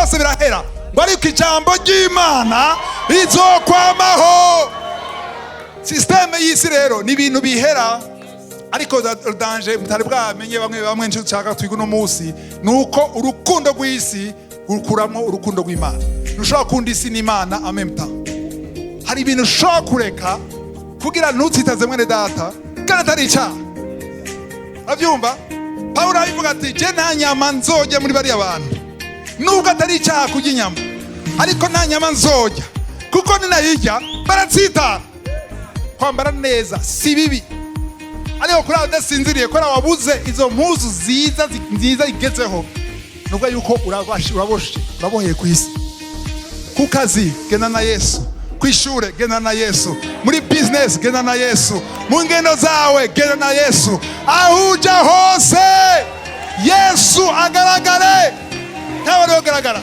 Byose birahera ngo, ariko ijambo ry'Imana rizokwamaho. Système y'isi rero ni ibintu bihera, ariko danger mutari bwamenye bamwe bamwe, nshaka twiga uno munsi, ni uko urukundo rw'isi rukuramo urukundo rw'Imana. Ntushobora gukunda isi n'Imana en même temps. Hari ibintu ushobora kureka kugira ntutsitaze mwene data, kandi atari icyaha. Urabyumva? Pawulo arabivuga ati: "Je nta nyama nzojya muri bariya bantu." Nubwo atari icyaha kurya inyama, ariko nta nyama nzojya kuko ninayirya baratsitara. Kwambara neza si bibi, ariko kuri aho udasinziriye, kubera wabuze izo mpuzu ziza nziza igezeho, nubwo yuko uraboshe, uraboheye ku isi. Ku kazi, genda na Yesu. Ku ishure, genda na Yesu. Muri business, genda na Yesu. Mu ngendo zawe, genda na Yesu. Aho uja hose, Yesu agaragare, ntawe ariwe agaragara.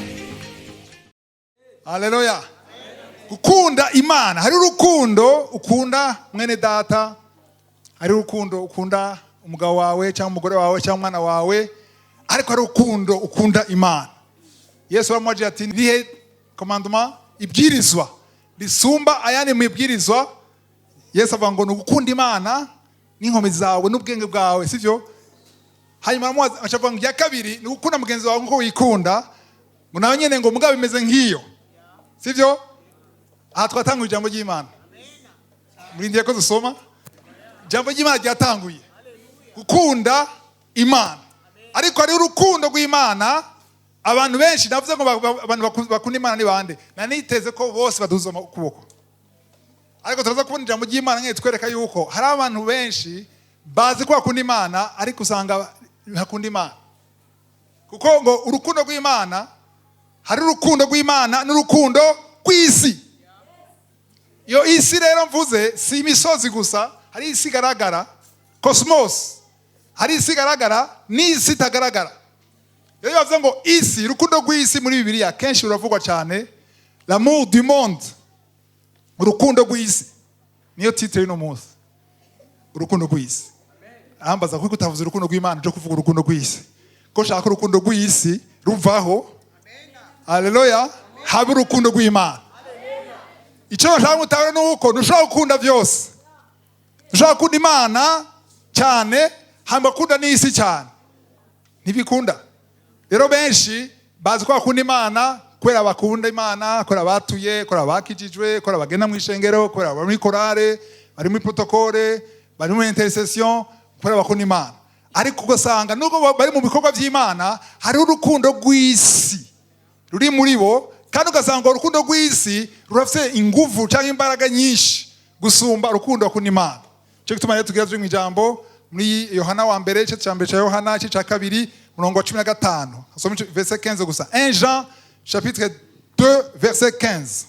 Haleluya! Gukunda Imana, hari urukundo ukunda mwene data, hari urukundo ukunda umugabo wawe cyangwa umugore wawe cyangwa umwana wawe, ariko hari urukundo ukunda Imana. Yesu aramubajije ati: "Nihe commandement, ibwirizwa risumba ayandi mu ibwirizwa?" Yesu avuga ngo ni ugukunda Imana n'inkomezi zawe n'ubwenge bwawe, sibyo? Hanyuma aramubaza, aca avuga ngo irya kabiri ni ugukunda mugenzi wawe nk'uko wikunda, ngo nawe nyine ngo mugabo bimeze nk'iyo, sibyo? Aha twatanguye ijambo ry'Imana. Murindiye ko dusoma ijambo ry'Imana. Ryatanguye gukunda Imana, ariko hariho urukundo rw'Imana. Abantu benshi, navuze ngo abantu bakunda Imana ni bande? Naniteze ko bose baduza ukuboko, ariko turaza kubona ijambo ry'Imana nke twereka yuko hari abantu benshi bazi ko bakunda Imana, ariko usanga ntibakunda Imana, kuko ngo urukundo rw'Imana, hari urukundo rw'Imana n'urukundo rw'isi. Iyo isi rero mvuze si imisozi gusa. Hari isi igaragara, cosmos, hari isi igaragara n'isi itagaragara. Iyo bavuze ngo isi, urukundo rw'isi muri Bibiliya kenshi ruravugwa cyane, l'amour du monde, urukundo rw'isi. Niyo titre y'uno munsi, urukundo rw'isi. Arambaza kuko utavuze urukundo rw'Imana, uje kuvuga urukundo rw'isi, ko shaka urukundo rw'isi ruvaho. Haleluya! Habe urukundo rw'Imana. Icyo bashaka gutahura ni uko ntushobora gukunda byose. Ntushobora gukunda Imana cyane hamba gukunda n'isi cyane, ntibikunda. Rero benshi bazi ko bakunda Imana kubera bakunda Imana, kubera batuye, kubera bakijijwe, kubera bagenda mu ishengero, kubera bari muri korale, bari muri protocole, bari muri intercession, kubera bakunda Imana. Ariko ugasanga nubwo bari mu bikorwa by'Imana, hariho urukundo rw'isi ruri muri bo, kandi ugasanga urukundo rw'isi rurafite ingufu cyangwa imbaraga nyinshi gusumba urukundo bakunda Imana. Cyo gituma rero tugira turi mu ijambo muri Yohana wa mbere, igice cya mbere cya Yohana, igice cya kabiri, umurongo wa 15. Asome verset 15 gusa, 1 Jean chapitre 2 verset 15.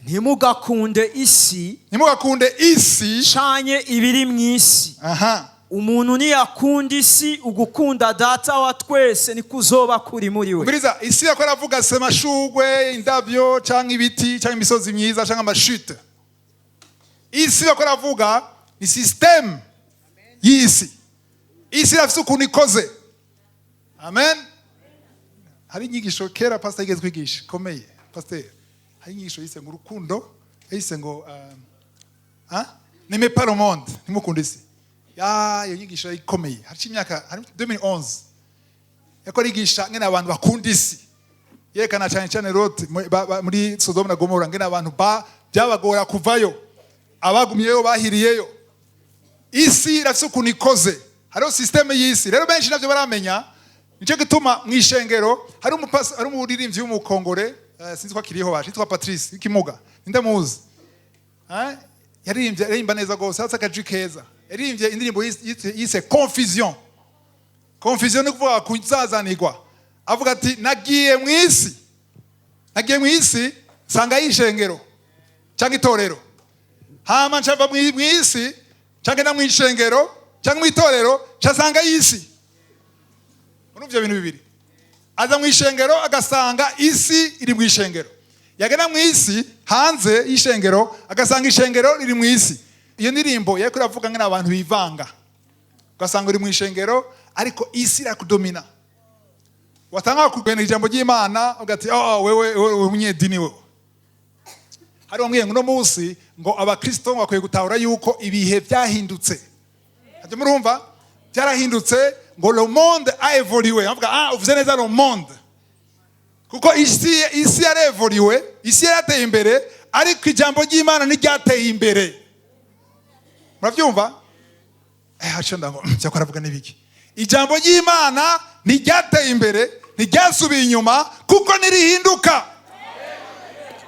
Ntimugakunde isi Ntimugakunde isi canke ibiri mu isi. Umuntu niyakunda isi, ugukunda Data wa twese nikuzoba kuri muri we. Umviriza, isi yako aravuga se amashugwe, indabyo, cyangwa ibiti, cyangwa imisozi myiza, cyangwa amashute. Isi yako aravuga ni système y'isi. Isi irafite ukuntu ikoze. Amen. Hari inyigisho kera pastor yigeze kwigisha ikomeye. Pastor, hari inyigisho yise ngo urukundo, yise ngo hein? "N'aimez pas le monde", ntimukunde isi. Ya, iyo nyigisho ikomeye, hari imyaka, hari 2011, yako yigisha ngene abantu bakunda isi, yerekana cyane cyane Lot muri Sodome na Gomora, ngene abantu ba byabagora kuvayo, abagumyeyo bahiriyeyo. Isi irafise ukuntu ikoze, hariho système y'isi. Rero benshi navyo baramenya. Nicyo gituma mu ishengero hari hari umuririmbyi w'umukongore, sinzi ko akiriho, baje, yitwa Patrice w'ikimuga. Ninde muzi? Eh? Yaririmbye, aririmba neza rwose, afite akajwi keza. Yaririmbye indirimbo yise "Confusion". Confusion ni kuvuga kuzazanirwa. Avuga ati: "Nagiye mu isi, nagiye mu isi nsanga y'ishengero cyangwa itorero, hama ncava mu isi cyangwa na mu ishengero cyangwa mu itorero, nsanga y'isi." Muri ibyo bintu bibiri, aza mu ishengero agasanga isi iri mu ishengero, yagana mu isi hanze y'ishengero agasanga ishengero riri mu isi. Iyo ndirimbo yariko iravuga ngene abantu bivanga, ugasanga uri mu ishengero ariko isi irakudomina. Watanga kugenda ijambo ry'Imana, ugati: "Oh, wewe, wewe umunyedini wewe." Hari wambwiye ngo uno munsi ngo abakristo bakwiye gutahura yuko ibihe byahindutse. Ati murumva byarahindutse, ngo le monde a évolué. Avuga: "Ah, uvuze neza, le monde." Kuko isi yarevoluwe, isi yarateye imbere, ariko ijambo ry'Imana ntiryateye imbere. Murabyumva? Haco ndango cyakora aravuga n'ibiki? Ijambo ry'Imana ntiryateye imbere, ntiryasubiye inyuma, kuko nirihinduka.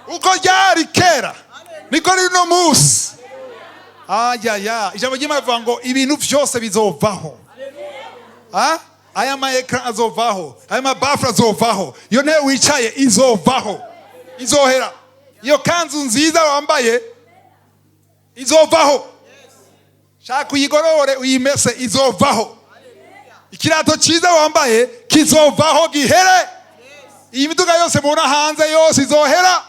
Uko ryari kera niko riri no munsi. Ayaya, ijambo ry'Imana rivuga ngo ibintu byose bizovaho. Ah? Aya ma écran azovaho, aya ma baffle azovaho, iyo ntebe wicaye izovaho, izohera, iyo kanzu nziza wambaye izovaho, shaka uyigorore uyimese, izovaho, ikirato cyiza wambaye kizovaho gihere, iyi miduga yose mubona hanze yose izohera.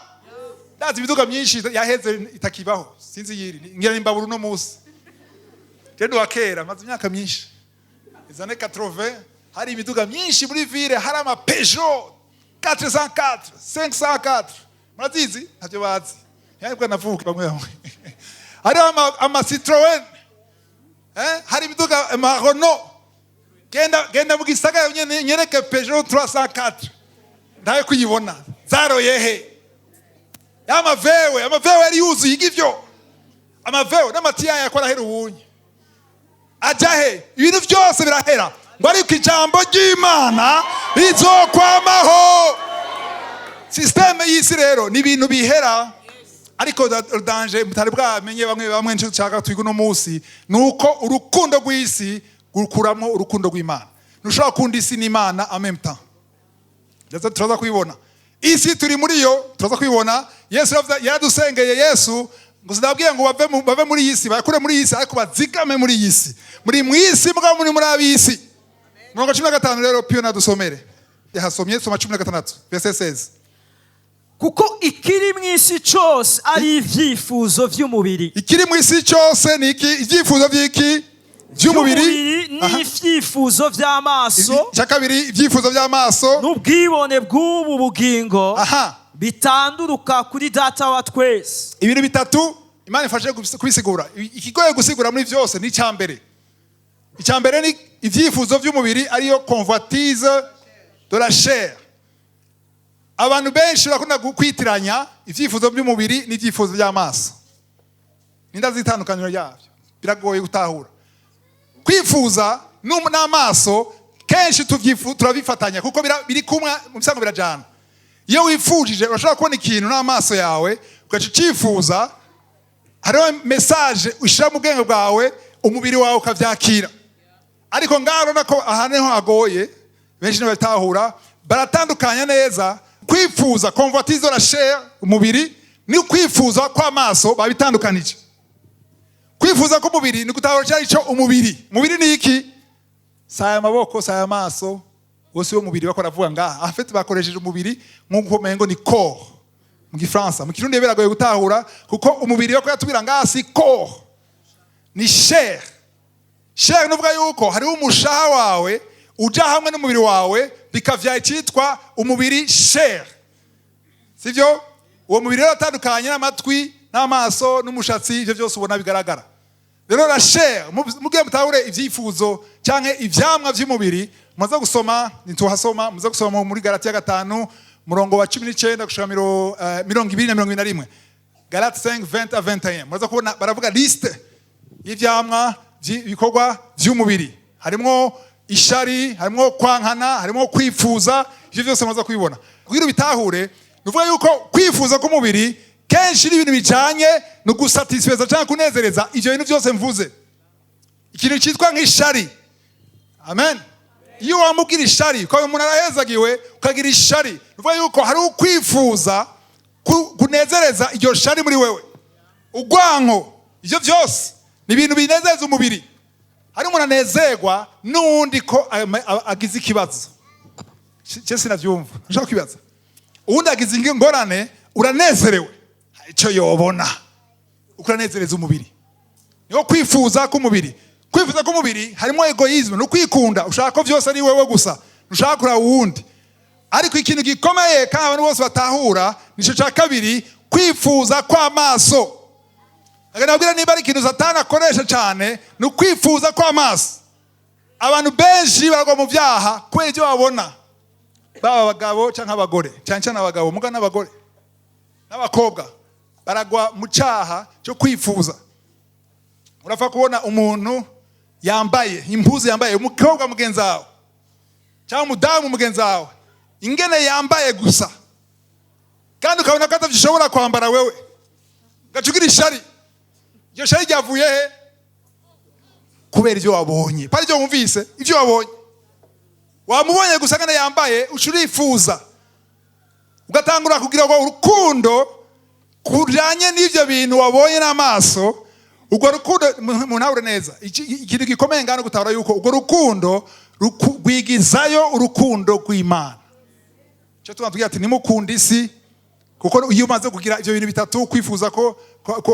Ndazi imiduga myinshi yaheze itakibaho, sinzi yiri ngira nimbabura uno munsi. Rero wa kera, maze imyaka myinshi, les années 80, hari imiduga myinshi muri ville, hari ama Peugeot 404, 504, murazizi? Ntavyo bazi, ntiyabwo navuka bamwe bamwe. Hariho ama Citroën, hari imiduga, ama Renault. Genda, genda mu gisagara nyene nyereke Peugeot 304, ndaye kuyibona. Zaroye he? Ama VW, ama VW yari yuzuye igivyo, ama VW n'amatiya yakora ahera ubunye aja he? Ibintu byose birahera ngo, ariko ijambo ry'Imana rizokwamaho. Système y'isi rero ni ibintu bihera, ariko danger mutari bwamenye bamwe bamwe, nicyo nshaka twiga uno munsi, ni uko urukundo rw'isi rukuramo urukundo rw'Imana. Ntushobora gukunda isi n'Imana en même temps. Ndetse turaza kubibona, isi turi muri yo, turaza kubibona. Yesu yaradusengeye. Yesu ngo: "Sinababwiye ngo bave muri iyi si, bakure muri iyi si, ariko bazigame muri iyi si. Muri mu isi, mugabo muri ab'isi." Murongo 15 rero, piyo nadusomere, yahasomye. Soma 16, verset 16. Kuko ikiri mu isi cyose ari ibyifuzo by'umubiri. Ikiri mu isi cyose ni iki? Ibyifuzo by'iki? By'umubiri. Aha. N'ibyifuzo by'amaso. Icya kabiri, ibyifuzo by'amaso. N'ubwibone bw'ubu bugingo bitanduruka kuri Data wa twese. Ibintu bitatu Imana ifashe kubisigura. Ikigoye gusigura muri byose ni icya mbere. Icya mbere ni ibyifuzo by'umubiri, ariyo convoitise de la chair. Abantu benshi barakunda kwitiranya ibyifuzo by'umubiri n'ibyifuzo by'amaso. Nindazi itandukaniro ryabyo, biragoye gutahura. Kwifuza n'amaso kenshi turabifatanya kuko biri kumwe, mu bisanzwe birajana. Iyo wifujije, urashobora kubona ikintu n'amaso yawe ugaca ucyifuza. Hariho message ushyira mu bwenge bwawe, umubiri wawe ukabyakira. Ariko ngaho urabona ko aha niho hagoye, benshi ntibabitahura. Baratandukanya neza kwifuza, convoitise de la chair, umubiri, ni kwifuza kw'amaso, babitandukanije. Kwifuza k'umubiri ni gutahura cyari cyo umubiri. Umubiri ni iki? Si aya maboko, si aya maso wose wo mubiri bako baravuga ngaha. En fait bakoresheje umubiri nk'uko umengo ni corps mu Gifaransa. Mu Kirundi biragoye gutahura, kuko umubiri wo yatubwira ngaha si corps, ni chair. Chair nuvuga yuko hariho umushaha wawe uja hamwe n'umubiri wawe, bikavyara icyitwa umubiri, chair, sivyo? Uwo mubiri rero atandukanye n'amatwi n'amaso n'umushatsi, ibyo byose ubona bigaragara. Rero la chair, mugiye mutahure ibyifuzo canke ivyamwa vy'umubiri, muze gusoma, ntituhasoma, muze gusoma muri Galatiya 5, murongo wa 19 gushika 20 na 21, Galate 5, 20 à 21. Muraza kubona baravuga liste y'ivyamwa by'ibikorwa vy'umubiri, harimwo ishari, harimwo kwankana, harimwo kwifuza. Ivyo byose muza kubibona. Kugira ubitahure, ni ukuvuga yuko kwifuza k'umubiri kenshi n'ibintu bijanye no gusatisfeza cyangwa kunezereza ivyo bintu byose mvuze, ikintu cyitwa nk'ishari. Amen. Iyo wamubwira ishari, ukaba umuntu arahezagiwe ukagira ishari, ni ukuvuga yuko hari ukwifuza kunezereza iryo shari muri wewe. Ugwanko, ivyo byose ni ibintu binezeza umubiri. Hari umuntu anezerwa n'uwundi ko agize ikibazo. Ce sinavyumva, nshaka kwibaza, uwundi agize ingorane, uranezerewe, icyo yobona ukuranezereza umubiri. Niho kwifuza k'umubiri. Kwifuza k'umubiri harimo égoïsme, ni ukwikunda, ushaka ko byose ari wewe gusa, ntushaka kuraba uwundi. Ariko ikintu gikomeye kandi abantu bose batahura nico cya kabiri, kwifuza kw'amaso. Nabwira niba ari ikintu Satani akoresha cyane, ni ukwifuza kw'amaso. Abantu benshi baragwa mu byaha kubera ibyo babona, baba abagabo cyangwa abagore, cyane cyane abagabo, muga n'abagore n'abakobwa baragwa mu cyaha cyo kwifuza. Urapfa kubona umuntu yambaye impuzu, yambaye umukobwa mugenzi wawe cyangwa umudamu mugenzi wawe, ingene yambaye gusa, kandi ukabona ko atabyishobora kwambara wewe, ugaca ugira ishari. Iryo shari ryavuye he? Kubera ibyo wabonye, pari ibyo wumvise, ibyo wabonye. Wamubonye gusa ngene yambaye, uca urifuza, ugatangura kugira ngo urukundo kujanye n'ibyo bintu wabonye n'amaso. Urwo rukundo, muntahure neza, ikintu gikomeye ngano gutahura yuko urwo rukundo rwigizayo urukundo rw'Imana. Icyo tuba tugira ati nimukunde isi, kuko iyo umaze kugira ibyo bintu bitatu, kwifuza ko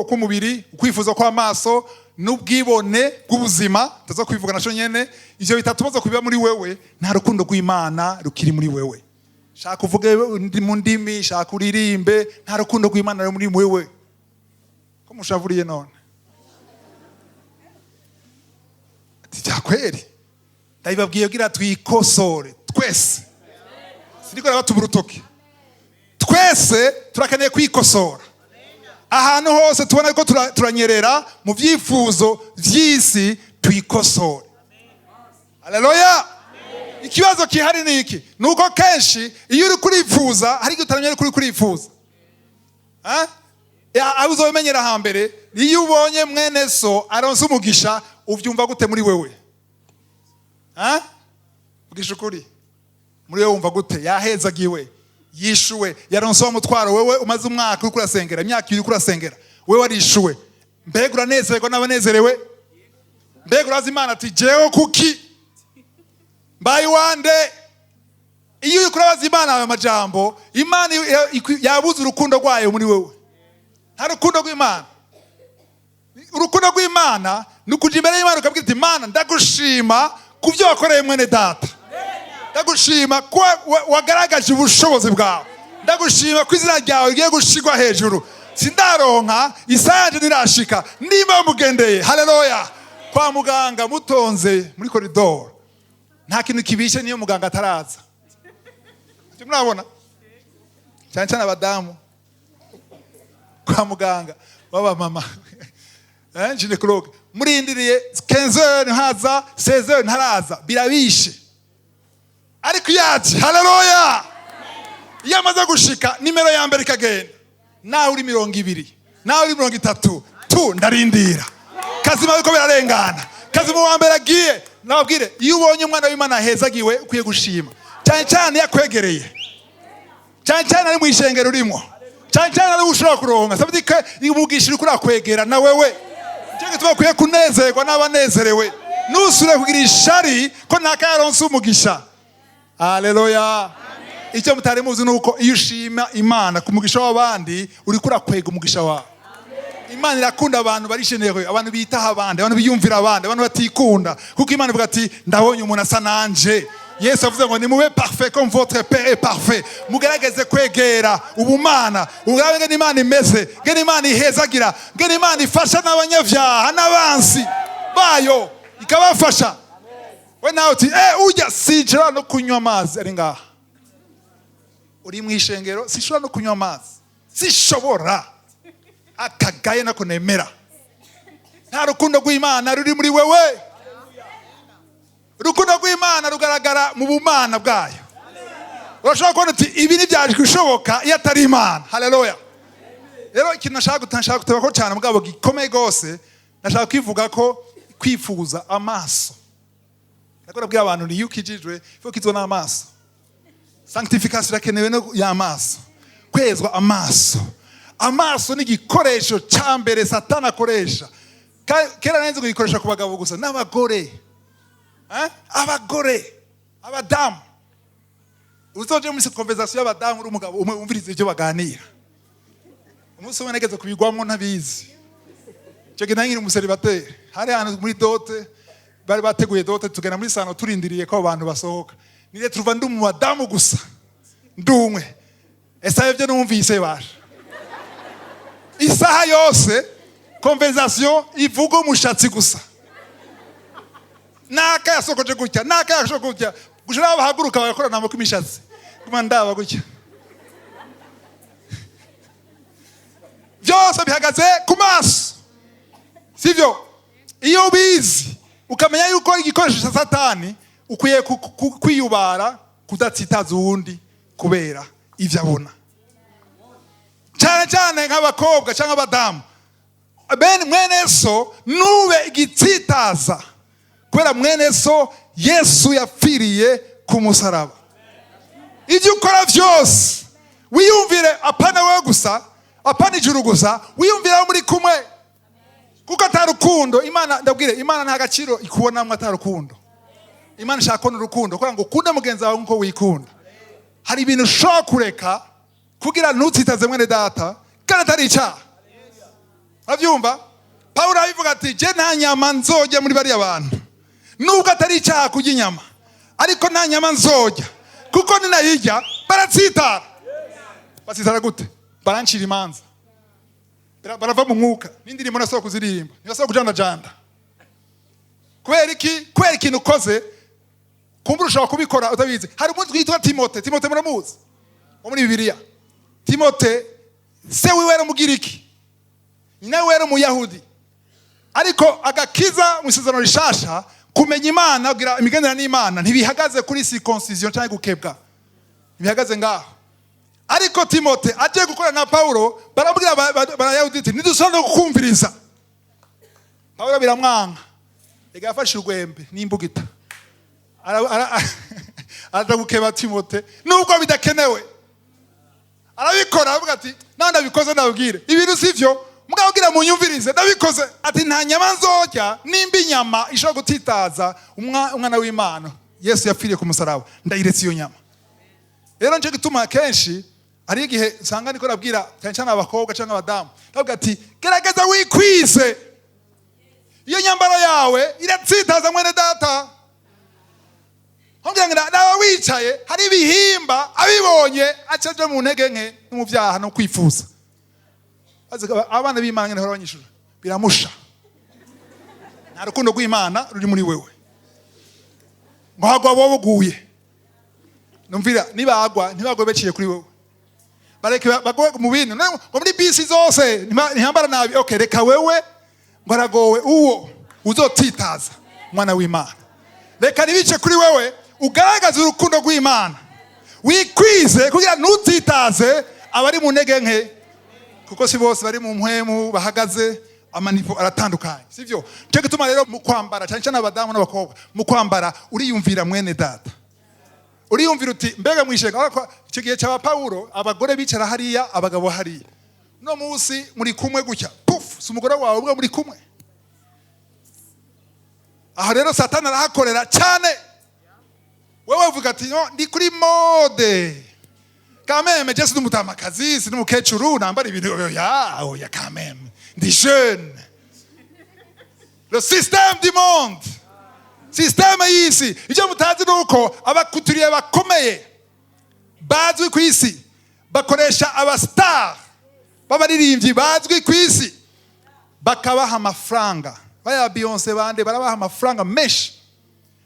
k'umubiri, kwifuza kw'amaso n'ubwibone bw'ubuzima, tuza kwivuga naco nyene, ivyo bitatu umaze kubiba muri wewe, nta rukundo rw'Imana rukiri muri wewe. Shaka uvuge mu ndimi, shaka uririmbe, nta rukundo rw'Imana ruri muri wewe. Ko mushavuriye none? Ati byakweri, ndabibabwiye kugira twikosore twese. Siniko nabatuma urutoki, twese turakeneye kwikosora. Ahantu hose tubona ko turanyerera mu byifuzo by'isi, twikosore. Haleluya! Ikibazo kihari ni iki? Ni uko kenshi iyo uri kurifuza, hari igihe utaramenya ko uri kurifuza. Ha? Abo uzobimenyera hambere. Iyo ubonye mwene so aronse umugisha, uvyumva gute muri wewe? Ha? Vugisha ukuri, muri wewe wumva gute? Yahezagiwe, yishuwe, yaronse wa mutwaro wewe umaze umwaka uriko urasengera, imyaka 2 uriko urasengera, wewe warishuwe. Mbega uranezerwa n'abanezerewe? Mbega urazi Imana ati jewe kuki mbaye wande? Iyo uriko urabaza Imana ayo majambo, Imana yabuze urukundo rwayo muri wewe. Nta rukundo rw'Imana. Urukundo rw'Imana ni ukuja imbere y'Imana ukabwira uti: "Imana, ndagushima ku byo wakoreye mwene data, ndagushima ko wagaragaje ubushobozi bwawe, ndagushima ko izina ryawe rigiye gushigwa hejuru. Sindaronka, isaha yanje ntirashika, nimba mugendeye." Haleluya! Kwa muganga mutonze muri koridoro, nta kintu kibishe niyo muganga ataraza. Icyo murabona, cyane cyane abadamu kwa muganga b'abamama, gynécologue, murindiriye 15 heures ntaza, 16 heures ntaraza, birabishe. Ariko yaje, haleluya, iyo amaze gushika, nimero ya mbere ikagenda, nawe uri 20, nawe uri 30, tu ndarindira kazima biriko birarengana, kazima wa mbere agiye. Nababwire, iyo ubonye umwana w'Imana ahezagiwe, ukwiye gushima, cyane cyane iyo akwegereye, cyane cyane ari mu ishengero urimo, cyane cyane ari ushobora kuronka sabidi ko umugisha uriko urakwegera na wewe. Nicyo gituma ukwiye kunezerwa n'abanezerewe, nusubire kugira ishari ko ntaka yaronse umugisha. Haleluya! Icyo mutari muzi ni uko iyo ushima Imana ku mugisha w'abandi, uriko urakwega umugisha wawe. Imana irakunda abantu bari généreux, abantu bitaho abandi, abantu biyumvira abandi, abantu batikunda, kuko Imana ivuga ati: "Ndabonye umuntu asa nanje." Yesu avuze ngo: "Nimube parfait comme votre père est parfait." Mugerageze kwegera ubumana, urabe ngene Imana imeze, ngene Imana ihezagira, ngene Imana ifasha n'abanyabyaha n'abansi bayo ikabafasha. We nawe uti ujya sinshobora no kunywa amazi ari ngaha, uri mu ishengero, sinshobora no kunywa amazi, sishobora, akagaye nako nemera. Nta rukundo rw'Imana ruri muri wewe. Urukundo rw'Imana rugaragara mu bumana bwayo. Urashobora kubona uti ibi ntibyaje gushoboka iyo atari Imana. Haleluya! Rero ikintu nashaka guteba ko cyane mugabo gikomeye rwose, nashaka kwivuga ko kwifuza amaso. Nako nabwira abantu ni iyo ukijijwe, iyo ukizwa n'amaso, sanctification irakenewe no y'amaso, kwezwa amaso. Amaso ni igikoresho cya mbere Satani akoresha. Kera nari nzi kugikoresha ku bagabo gusa, n'abagore. Eh? Abagore, abadamu, uzoje muri conversation y'abadamu uri umugabo umwe, wumviriza ibyo baganira. Umunsi umwe nageze kubigwamo ntabizi. Icyo gihe nari nkiri umu célibataire. Hari ahantu muri dot, bari bateguye dot, tugenda muri salon turindiriye ko abantu basohoka, nire turuva ndi mu badamu gusa. Ndumwe ese ibyo numvise basha isaha yose, conversation ivuga umushatsi gusa, naka yasokoje gutya, naka yasokoje gutya, gushira aho bahaguruka bagakorana amaboko, imishatsi kuma ndaba gutya, byose bihagaze ku maso, sivyo? Iyo ubizi ukamenya yuko igikoresho cya Satani, ukwiye kwiyubara kudatsitaza uwundi kubera ibyo abona, cyane cyane nk'abakobwa cyangwa abadamu. Bene mwene so nube igitsitaza, kubera mwene so Yesu yapfiriye ku musaraba. Ibyo ukora byose wiyumvire, apana wowe gusa, apana ijuru gusa, wiyumvire aho muri kumwe, kuko atarukundo Imana, ndabwire, Imana nta gaciro ikubonamo atarukundo. Imana ishaka kubona urukundo, kugira ngo ukunde mugenzi wawe nk'uko wikunda. Hari ibintu ushobora kureka kugira ntutsitaze mwene data, kandi atari icyaha. Urabyumva? Pawulo arabivuga ati: "Je nta nyama nzojya muri bariya bantu, nubwo atari icyaha kurya inyama, ariko nta nyama nzojya, kuko ninayirya baratsitara." Batsitara gute? Barancira imanza. Barava mu mwuka, n'indirimbo nasaba kuziririmba ntibasaba kujandajanda. Kubera iki? Kubera ikintu ukoze. Kumbura ushobora kubikora utabizi. Hari umuntu witwa Timote. Timote muramuzi wo muri Bibiliya. Timote, se wiwe yari Umugiriki, nyina wiwe yari Umuyahudi, ariko agakiza mu Isezerano Rishasha, kumenya Imana, kugira imigenderanire n'Imana, ntibihagaze kuri circoncision cyangwa gukebwa, ntibihagaze ngaho. Ariko Timote agiye gukora na Pawulo, baramubwira Barayahudi ati: "Ntidusubira no kukumviriza." Pawulo biramwanga, reka yafashe urwembe n'imbugita, araja gukeba Timote, nubwo bidakenewe. Arabikora, aravuga ati: "Nawe ndabikoze, ndabwire ibintu sivyo, mugabo bwira munyumvirize, ndabikoze." Ati: "Nta nyama nzorya, nimba inyama ishobora gutitaza umwana w'Imana Yesu yapfiriye ku musaraba, ndayiretse iyo nyama." Rero nicyo gituma kenshi hari igihe usanga niko nabwira cyane cyane abakobwa cyangwa abadamu, ndavuga ati: "Gerageza wikwize, iyo nyambaro yawe iratsitaza mwene data." Nkugira ngo nawe wicaye, hari ibihimba abibonye aca aja mu ntege nke no mu byaha no kwifuza. Bazi ko abana b'Imana nyine bahora banyishura, biramusha, nta rukundo rw'Imana ruri muri wewe. Ngo hagwa wowe uguye, numvira, nibagwa ntibagwe baciye kuri wewe, bareke bagwe mu bintu. None ngo muri bisi zose ntihambara nabi. Okay, reka wewe. Ngo aragowe uwo uzotitaza umwana w'Imana. Reka ntibice kuri wewe, ugaragaze urukundo rw'Imana, wikwize kugira ntutitaze abari mu ntege nke, kuko si bose bari mu mpwemu bahagaze, ama niveau aratandukanye, sivyo? Cyo gituma rero mu kwambara, cyane cyane abadamu n'abakobwa, mu kwambara uriyumvira mwene data, uriyumvira uti: "Mbega mwishenga?" Ariko icyo gihe cya Pawulo abagore bicara hariya, abagabo hariya. No munsi muri kumwe gutya, puf, si umugore wawe ubwo muri kumwe. Aha rero Satani arahakorera cyane. Wewe uvuga ati: "No, ndi kuri mode kameme, je sindi umutamakazi, sindi umukecuru, nambara ibintu, oya, oya, kameme ndi jeune." Le système du monde, système y'isi, ibyo mutazi ni uko aba couturiers bakomeye bazwi ku isi bakoresha aba star b'abaririmbyi bazwi ku isi, bakabaha amafaranga, baya Beyonce bande, barabaha amafaranga menshi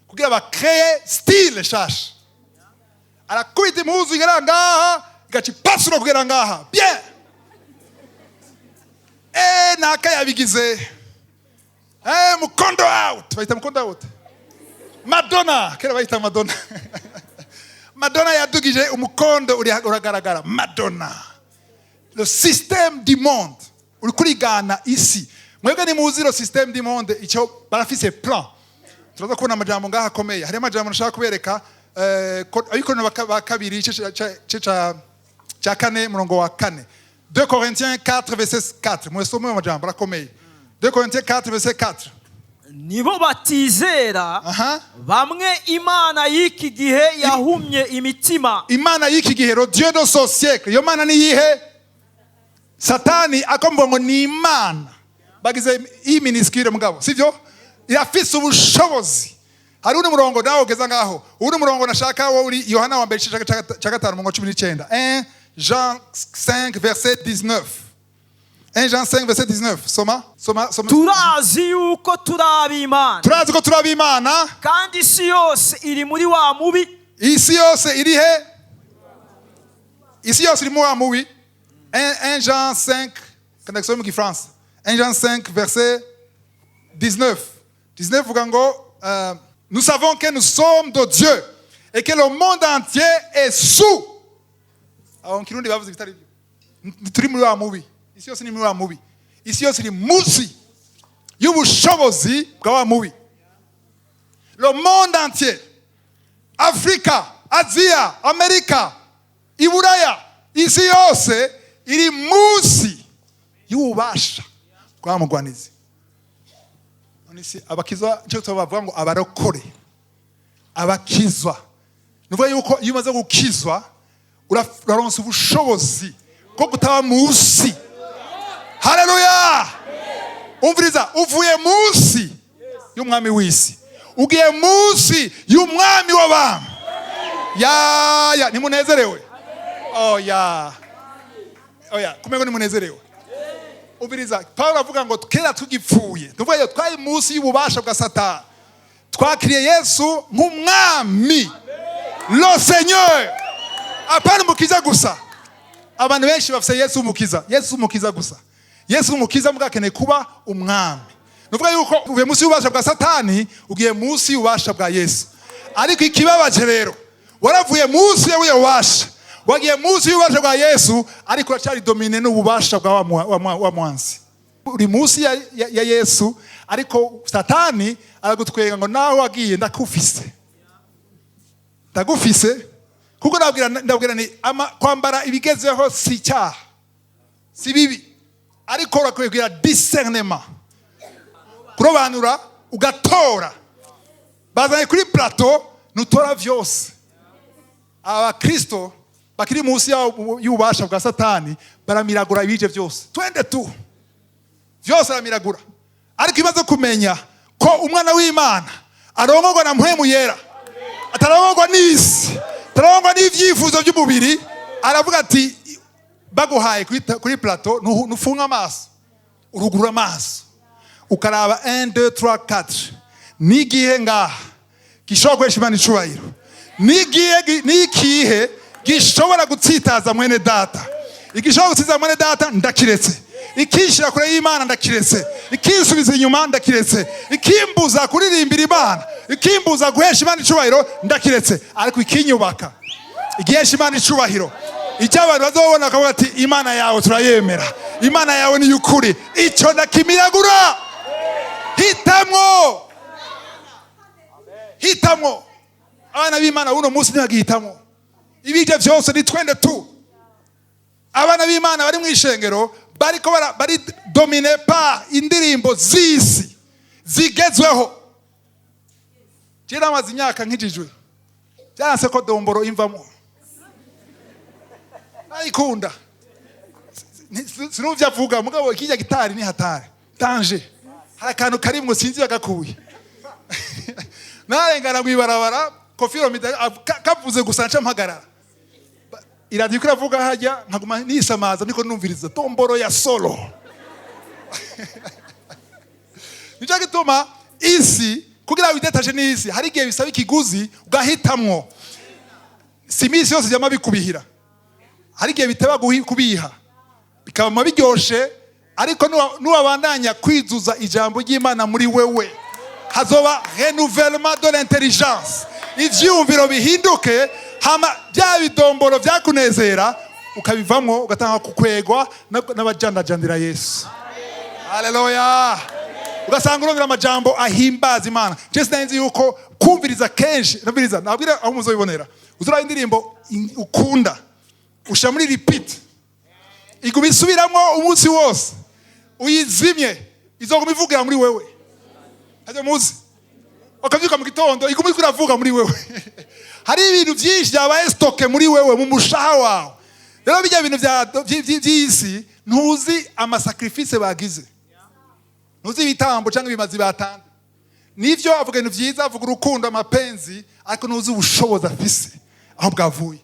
kugira bakreye style shasha. Arakubita impuzu igera ngaha, igaca ipasura kugera ngaha bien. Naka yabigize mukondo out, bayita mukondo out. Madonna, kera bayita Madonna. Madonna yadugije umukondo, uragaragara. Madonna, le système du monde uri kurigana isi. Mwebwe nimuzi le système du monde icyo barafise plan. Turaza kubona amajambo ngaha akomeye. Hari amajambo nashaka kubereka, Abikorino ba kabiri, igice ca 4, murongo wa 4, 2 Corinthiens 4 verset 4. Mwesome ayo majambo, arakomeye. 2 Corinthiens 4 verset 4. Nibo batizera, bamwe Imana y'iki gihe yahumye imitima. Imana y'iki gihe, le dieu de ce siècle. Iyo mana ni iyihe? Satani akomvuga ngo ni Imana, bagize iyi minuscule mugabo sivyo, irafise ubushobozi. Hari undi murongo nawe ugeza ngaho. Uwundi murongo nashaka wo uri Yohana wa mbere, igice cya 5, umurongo wa 19. 1 Jean 5 verset 19. 1 Jean 5 verset 19. Soma, soma, soma. Turazi yuko turi ab'Imana, Turazi ko turi ab'Imana, kandi isi yose iri muri wa mubi. Isi yose iri he? Isi yose iri muri wa mubi. 1 Jean 5, connexion mu gifaransa. 1 Jean 5 verset 19. 19 vuga ngo nous savons que nous sommes de Dieu et que le monde entier est sous. Aho mu Kirundi bavuze ibitari byo. Turi muri wa mubi. Isi yose ni muri wa mubi. Isi yose iri munsi y'ubushobozi bwa wa mubi. Le monde entier, Afrika, Aziya, Amerika, Iburaya, isi yose iri munsi y'ububasha bwa mugwanizi. None si abakizwa, icyo bavuga ngo abarokore, abakizwa, ni ukuvuga yuko iyo umaze gukizwa uraronsa ubushobozi bwo kutaba munsi. Haleluya! Umviriza, uvuye munsi y'umwami w'isi, ugiye munsi y'umwami w'abami. Ya, ntimunezerewe? Oya, oya, kumengo nimunezerewe. Umviriza, Pawulo avuga ngo kera tugipfuye, tuvuga ngo twari munsi y'ububasha bwa Satani, twakiriye Yesu nk'umwami, le Seigneur, apana umukiza gusa. Abantu benshi bafise Yesu umukiza, Yesu umukiza gusa, Yesu umukiza, mbwa akeneye kuba umwami. Nuvuga yuko uvuye munsi y'ububasha bwa Satani, ugiye munsi y'ububasha bwa Yesu. Ariko ikibabaje rero, waravuye munsi y'ubuyo bubasha, wagiye munsi y'ububasha bwa Yesu, ariko uracyari dominé n'ububasha bwa wa mwansi. Uri munsi ya Yesu, ariko Satani aragutwenga ngo nawe wagiye, ndakufise, ndagufise. Kuko ndabwira ni kwambara ibigezeho si icyaha, si bibi, ariko urakwiye kugira discernement, kurobanura, ugatora. Bazanye kuri plateau, nutora vyose. Abakristo bakiri munsi y'ububasha bwa Satani baramiragura ibije byose, twende tu, vyose aramiragura. Ariko imaze kumenya ko umwana w'Imana arongorwa na Mpwemu Yera, atarongorwa n'isi, atarongorwa n'ivyifuzo by'umubiri, aravuga ati baguhaye kuri plateau, nufunga amaso, urugurura amaso, ukaraba 1 2 3 4, n'igihe ngaha gishobora guhesha Imana icubahiro, n'igihe n'ikihe gishobora gutsitaza mwene data. Igishobora gutsitaza mwene data ndakiretse, ikinshira kure y'Imana ndakiretse, ikinsubiza inyuma ndakiretse, ikimbuza kuririmbira Imana, ikimbuza guhesha Imana icubahiro ndakiretse, ariko ikinyubaka, igihesha Imana icubahiro, icyo abantu bazobona bakavuga ati Imana yawe turayemera, Imana yawe ni ukuri, icyo ndakimiragura. Hitamwo, hitamwo. Abana b'Imana buno munsi ntibagihitamwo, ibijya byose ni twende tu. Abana b'Imana bari mu ishengero bariko bari dominés par indirimbo z'isi zigezweho. Je namaze imyaka nkijijwe, byanse ko domboro imvamo, nayikunda. Sinumva avuga, mugabo ikijya gitari ni hatari danger, hari akantu karimwo sinzi bagakuye. Narengana mwibarabara, Koffi kavuze gusa nca mpagarara. Iradiyo iravuga hajya, nkaguma nisamaza niko numviriza tomboro ya solo. Nicyo gituma isi, kugira wi détache n'isi, hari igihe bisaba ikiguzi, ugahitamwo. Si iminsi yose byama bikubihira, hari igihe bitaba kubiha, bikaba biryoshe, ariko nuwabandanya kwizuza ijambo ry'Imana muri wewe, hazoba renouvellement de l'intelligence, ivyiyumviro bihinduke, hama bya bidomboro byakunezera ukabivamwo, ugatanga kukwegwa n'abajandajandira Yesu. Haleluya! Ugasanga urumvira amajambo ahimbaza Imana. Je sinari yuko kumviriza kenshi, numviriza, nabwira aho muzobibonera. Uzuraba indirimbo ukunda, ushira muri repeat, iguma isubiramwo umunsi wose, uyizimye izoguma ivugira muri wewe. Hajya muzi ukabyuka mu gitondo, iguma iriko iravuga muri wewe. Hari ibintu byinshi byabaye stocké muri wewe, mu mushaha wawe. Rero bijya bintu by'isi, ntuzi ama sacrifices bagize, ntuzi ibitambo cyangwa ibimazi batanze. Nivyo, avuga ibintu vyiza, avuga urukundo, amapenzi, ariko ntuzi ubushobozi afise aho bwavuye.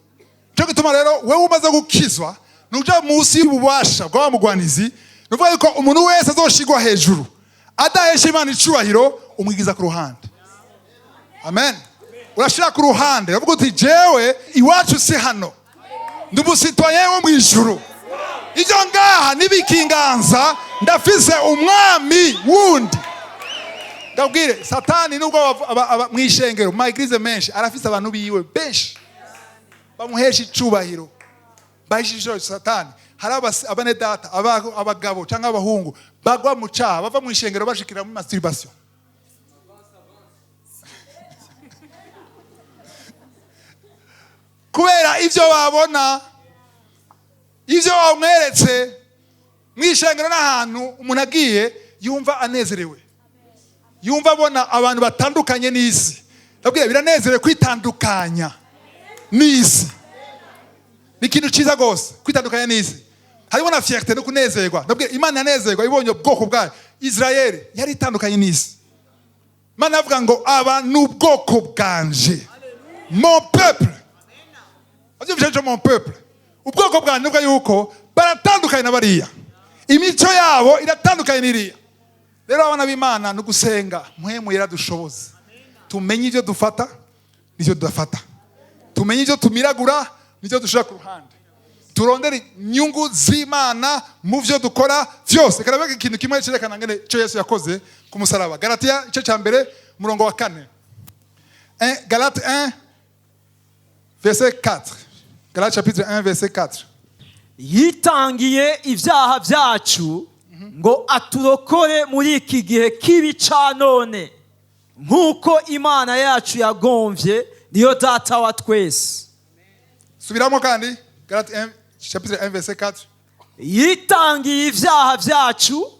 Cyo gituma rero wewe umaze gukizwa, nuja munsi y'ububasha bwa wa mugwanizi. Nuvuga yuko umuntu wese azoshigwa hejuru adahesha Imana icubahiro, umwigiza ku ruhande. Amen. Urashira ku ruhande, uravuga uti: "Jewe iwacu si hano, ndi umu citoyen wo mu ijuru. Ibyo ngaha nibikinganza, ndafise umwami wundi." Ndabwire, Satani nubwo mw'ishengero, mu ma églises menshi, arafise abantu biwe benshi bamuhesha icubahiro, bahesha icubahiro Satani. Hari abane data, abagabo cyangwa abahungu bagwa mu cyaha, bava mu ishengero bashikira muri masturbation, kubera ibyo babona, ibyo bamweretse mu ishengero. N'ahantu umuntu agiye yumva anezerewe, yumva abona abantu batandukanye n'isi. Ndabwira, biranezerewe kwitandukanya n'isi, ni ikintu cyiza rwose kwitandukanya n'isi. Harimo na fierté no kunezerwa. Ndabwira, Imana yanezerwa ibonye ubwoko bwayo. Israel yari itandukanye n'isi. Imana yavuga ngo: "Aba ni ubwoko bwanje, mon peuple." Abyumvise cyo? Mon peuple, ubwoko bwanje. Nuvuga yuko baratandukanye na bariya, imico yabo iratandukanye n'iriya. Rero abana b'Imana, ni ugusenga Mpwemu yaradushoboza tumenye ibyo dufata n'ibyo tudafata, tumenye ibyo tumiragura n'ibyo dushira ku ruhande, turondere inyungu z'Imana mu byo dukora byose. Reka ndavuga ikintu kimwe cyerekana ngene icyo Yesu yakoze ku musaraba. Galatiya igice cya mbere, umurongo wa 4. Galate 1 verset 4. Galate chapitre 1 verset 4. Yitangiye ibyaha byacu ngo aturokore muri iki gihe kibi ca none, nk'uko Imana yacu yagomvye, niyo Data wa twese. Subiramo kandi. Galate 1, chapitre 1 verset 4. Yitangiye ibyaha byacu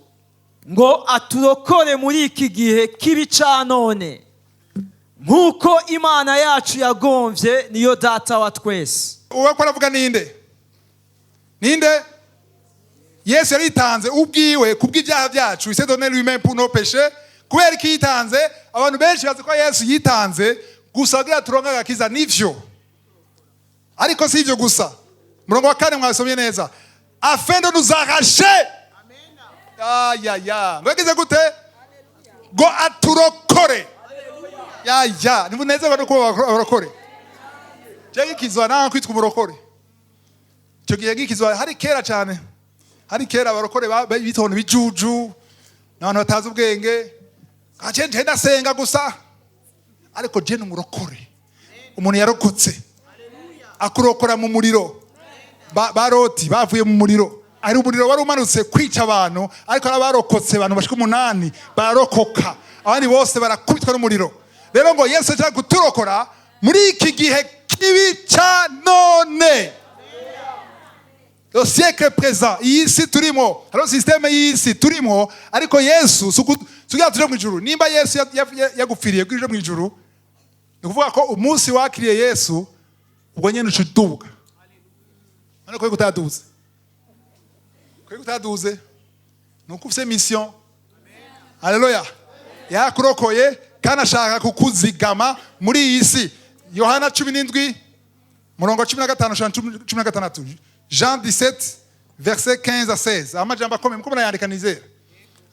ngo aturokore muri iki gihe kibi ca none, nk'uko Imana yacu yagomvye, niyo Data wa twese. Uwo ko aravuga ninde? Ninde? Yesu yaritanze ubwiwe kubw'ibyaha byacu. Il s'est donné lui-même pour nos péchés. Kubera ko yitanze, abantu benshi bazi ko Yesu yitanze gusa kugira turonke agakiza. Nivyo, ariko si ivyo gusa. Murongo wa 4 mwasomye neza: afin de nous arracher. Ya ya, ngo yagize gute? Ngo aturokore. Ya ya, nimunezerwa no kuba abarokore. Je gikizwa nawe kwitwa umurokore, icyo gihe gikizwa hari kera cyane. Hari kera abarokore bitonda ibijuju n'abantu batazi ubwenge. Aje nje ndasenga gusa, ariko je ni umurokore. Umuntu yarokotse, akurokora mu muriro. Ba Loti bavuye mu muriro, hari umuriro wari umanutse kwica abantu, ariko hari abarokotse, abantu bashika 8 bararokoka, abandi bose barakubitwa n'umuriro. Rero ngo Yesu ashaka kuturokora muri iki gihe kibi ca none, le siècle présent. Iyi si turimo, hariho système y'isi turimo, ariko Yesu si kugira tuje mu ijuru. Nimba Yesu yagupfiriye kugira uje mu ijuru, ni ukuvuga ko umunsi wakiriye Yesu, ubwo nyene uca uduga. None ko utaduze, ko utaduze, ni uko ufise mission. Haleluya! Yakurokoye kandi ashaka kukuzigama muri iyi si. Yohana 17, murongo wa 15 gushika 16. Jean 17 verset 15 à 16. Amajambo akomeye, muko murayandika, nizera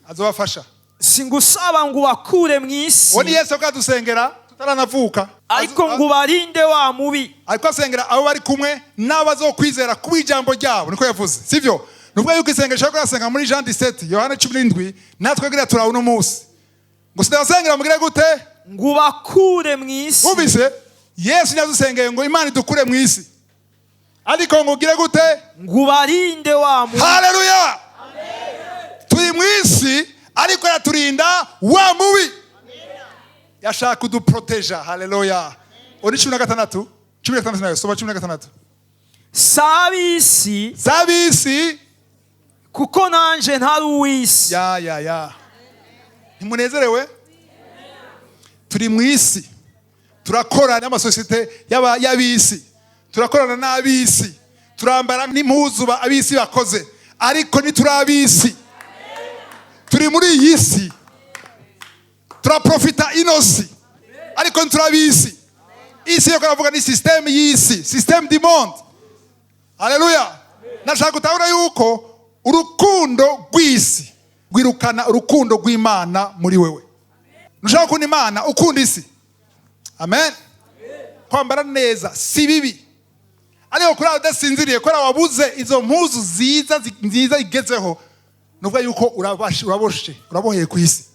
azobafasha. Singusaba ngo ubakure mu isi, Uwo ni Yesu bwadusengera tutaranavuka. ariko ngo ubarinde wa mubi. Ariko asengera abo bari kumwe n'abazokwizera kuba ijambo ryabo, niko yavuze, sivyo? Nuvuga yuko isengesho ariko arasenga muri Jean 17, Yohana 17, natwe kugira turawe uno munsi ngo sinabasengera mugire gute? Ngo ubakure mu isi. Wumvise? Yesu ntiyadusengeye ngo Imana idukure mu isi, ariko ngo ugire gute? Ngo ubarinde wa mubi. Haleluya! Turi mu isi, ariko yaturinda wa mubi, yashaka kuduproteja. Haleluya! Uri 16, 16 nayo, soma 16. Si ab'isi, Z'ab'isi, kuko nanje ntari uw'isi. Ya ya ya, ntimunezerewe? Turi mu isi, turakorana n'amasosiyete y'ab'isi, turakorana n'ab'isi, turambara n'impuzu ab'isi bakoze, ariko ntituri ab'isi. Turi muri iyi si. Turaprofita ino si, ariko ntiturabizi. Isi yo karavuga ni système y'isi, système du monde. Haleluya! Nashaka gutahura yuko urukundo rw'isi rwirukana urukundo rw'Imana muri wewe. Ntushaka gukunda Imana ukunda isi. Amen. Kwambara neza si bibi, ariko kuri udasinziriye kubera wabuze izo mpuzu nziza nziza igezeho, nuvuga yuko uraboshe, uraboheye ku isi.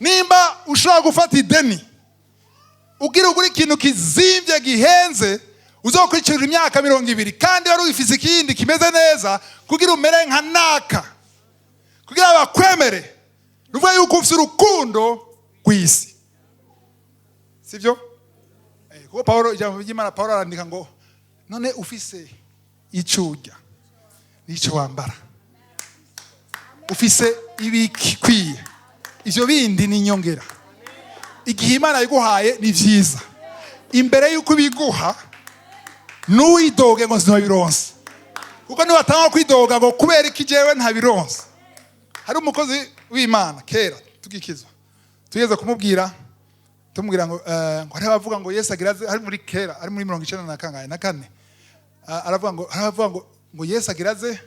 Nimba ushobora gufata ideni ugira ugura ikintu kizimvye, gihenze, uzokurikira imyaka 20, kandi wari wifise ikindi kimeze neza, kugira umere nka naka, kugira bakwemere, nuvuga yuko ufise urukundo rw'isi, sibyo? Kuko Paulo, ijambo ry'Imana, Paulo arandika ngo none ufise icyo urya n'icyo wambara, ufise ibikwiye, ivyo bindi ni inyongera. Igihe Imana yiguhaye ni vyiza. Imbere y'uko ibiguha, ntuwidoge ngo sinabironse, kuko niwatanga kwidoga ngo kubera iki jewe ntabironse. Hari umukozi w'Imana kera tugikizwa, tugeze kumubwira, tumubwira ngo ngo hari abavuga ngo Yesu agira aze. Ari muri kera, ari muri 94 na kangahe na kane. Aravuga ngo hari abavuga ngo Yesu agira aze,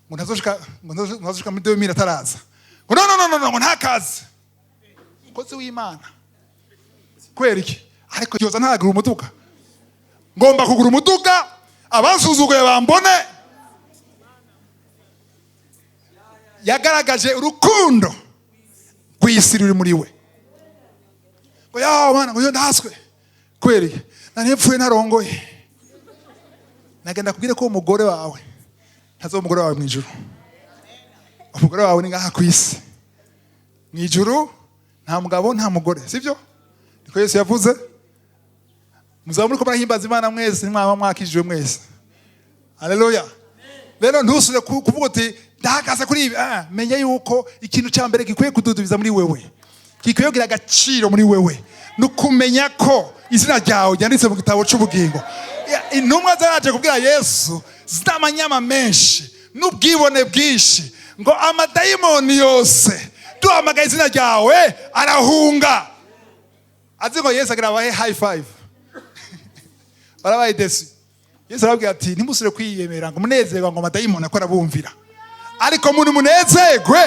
ngo ntazoshika, ngo ntazoshika muri 2000 ataraza, ngo no, no, no, no, no, ngo ntakaze. Umukozi w'Imana, kubera iki? Ariko yoza ntagura umuduga, ngomba kugura umuduga, abansuzuguye bambone. Yagaragaje urukundo rw'isi ruri muri we, ngo ya Mana, ngo yo ndaswe kubera iki? Nari mpfuye ntarongoye. Nagenda kubwire ko umugore wawe ntazoba umugore wawe mu ijuru. Umugore wawe ni ngaha ku isi. Mu ijuru nta mugabo, nta mugore, sibyo? Niko Yesu yavuze. Muzaba muriko murahimbaza Imana mwese, mwaba mwakijijwe mwese. Haleluya! Rero ntusubire kuvuga uti ndahagaze kuri ibi. Menya yuko ikintu cya mbere gikwiye kududubiza muri wewe, gikwiye kugira agaciro muri wewe, ni ukumenya ko izina ryawe ryanditse mu gitabo cy'ubugingo. Intumwa zaraje kubwira Yesu z'amanyama menshi n'ubwibone bwinshi ngo amadayimoni yose duhamagaye izina ryawe arahunga. Azi ngo Yesu agira abahe high five, barabaye déçus. Yesu arababwira ati ntimusubire kwiyemera ngo munezerwa ngo amadayimoni akora bumvira, ariko muntu munezerwe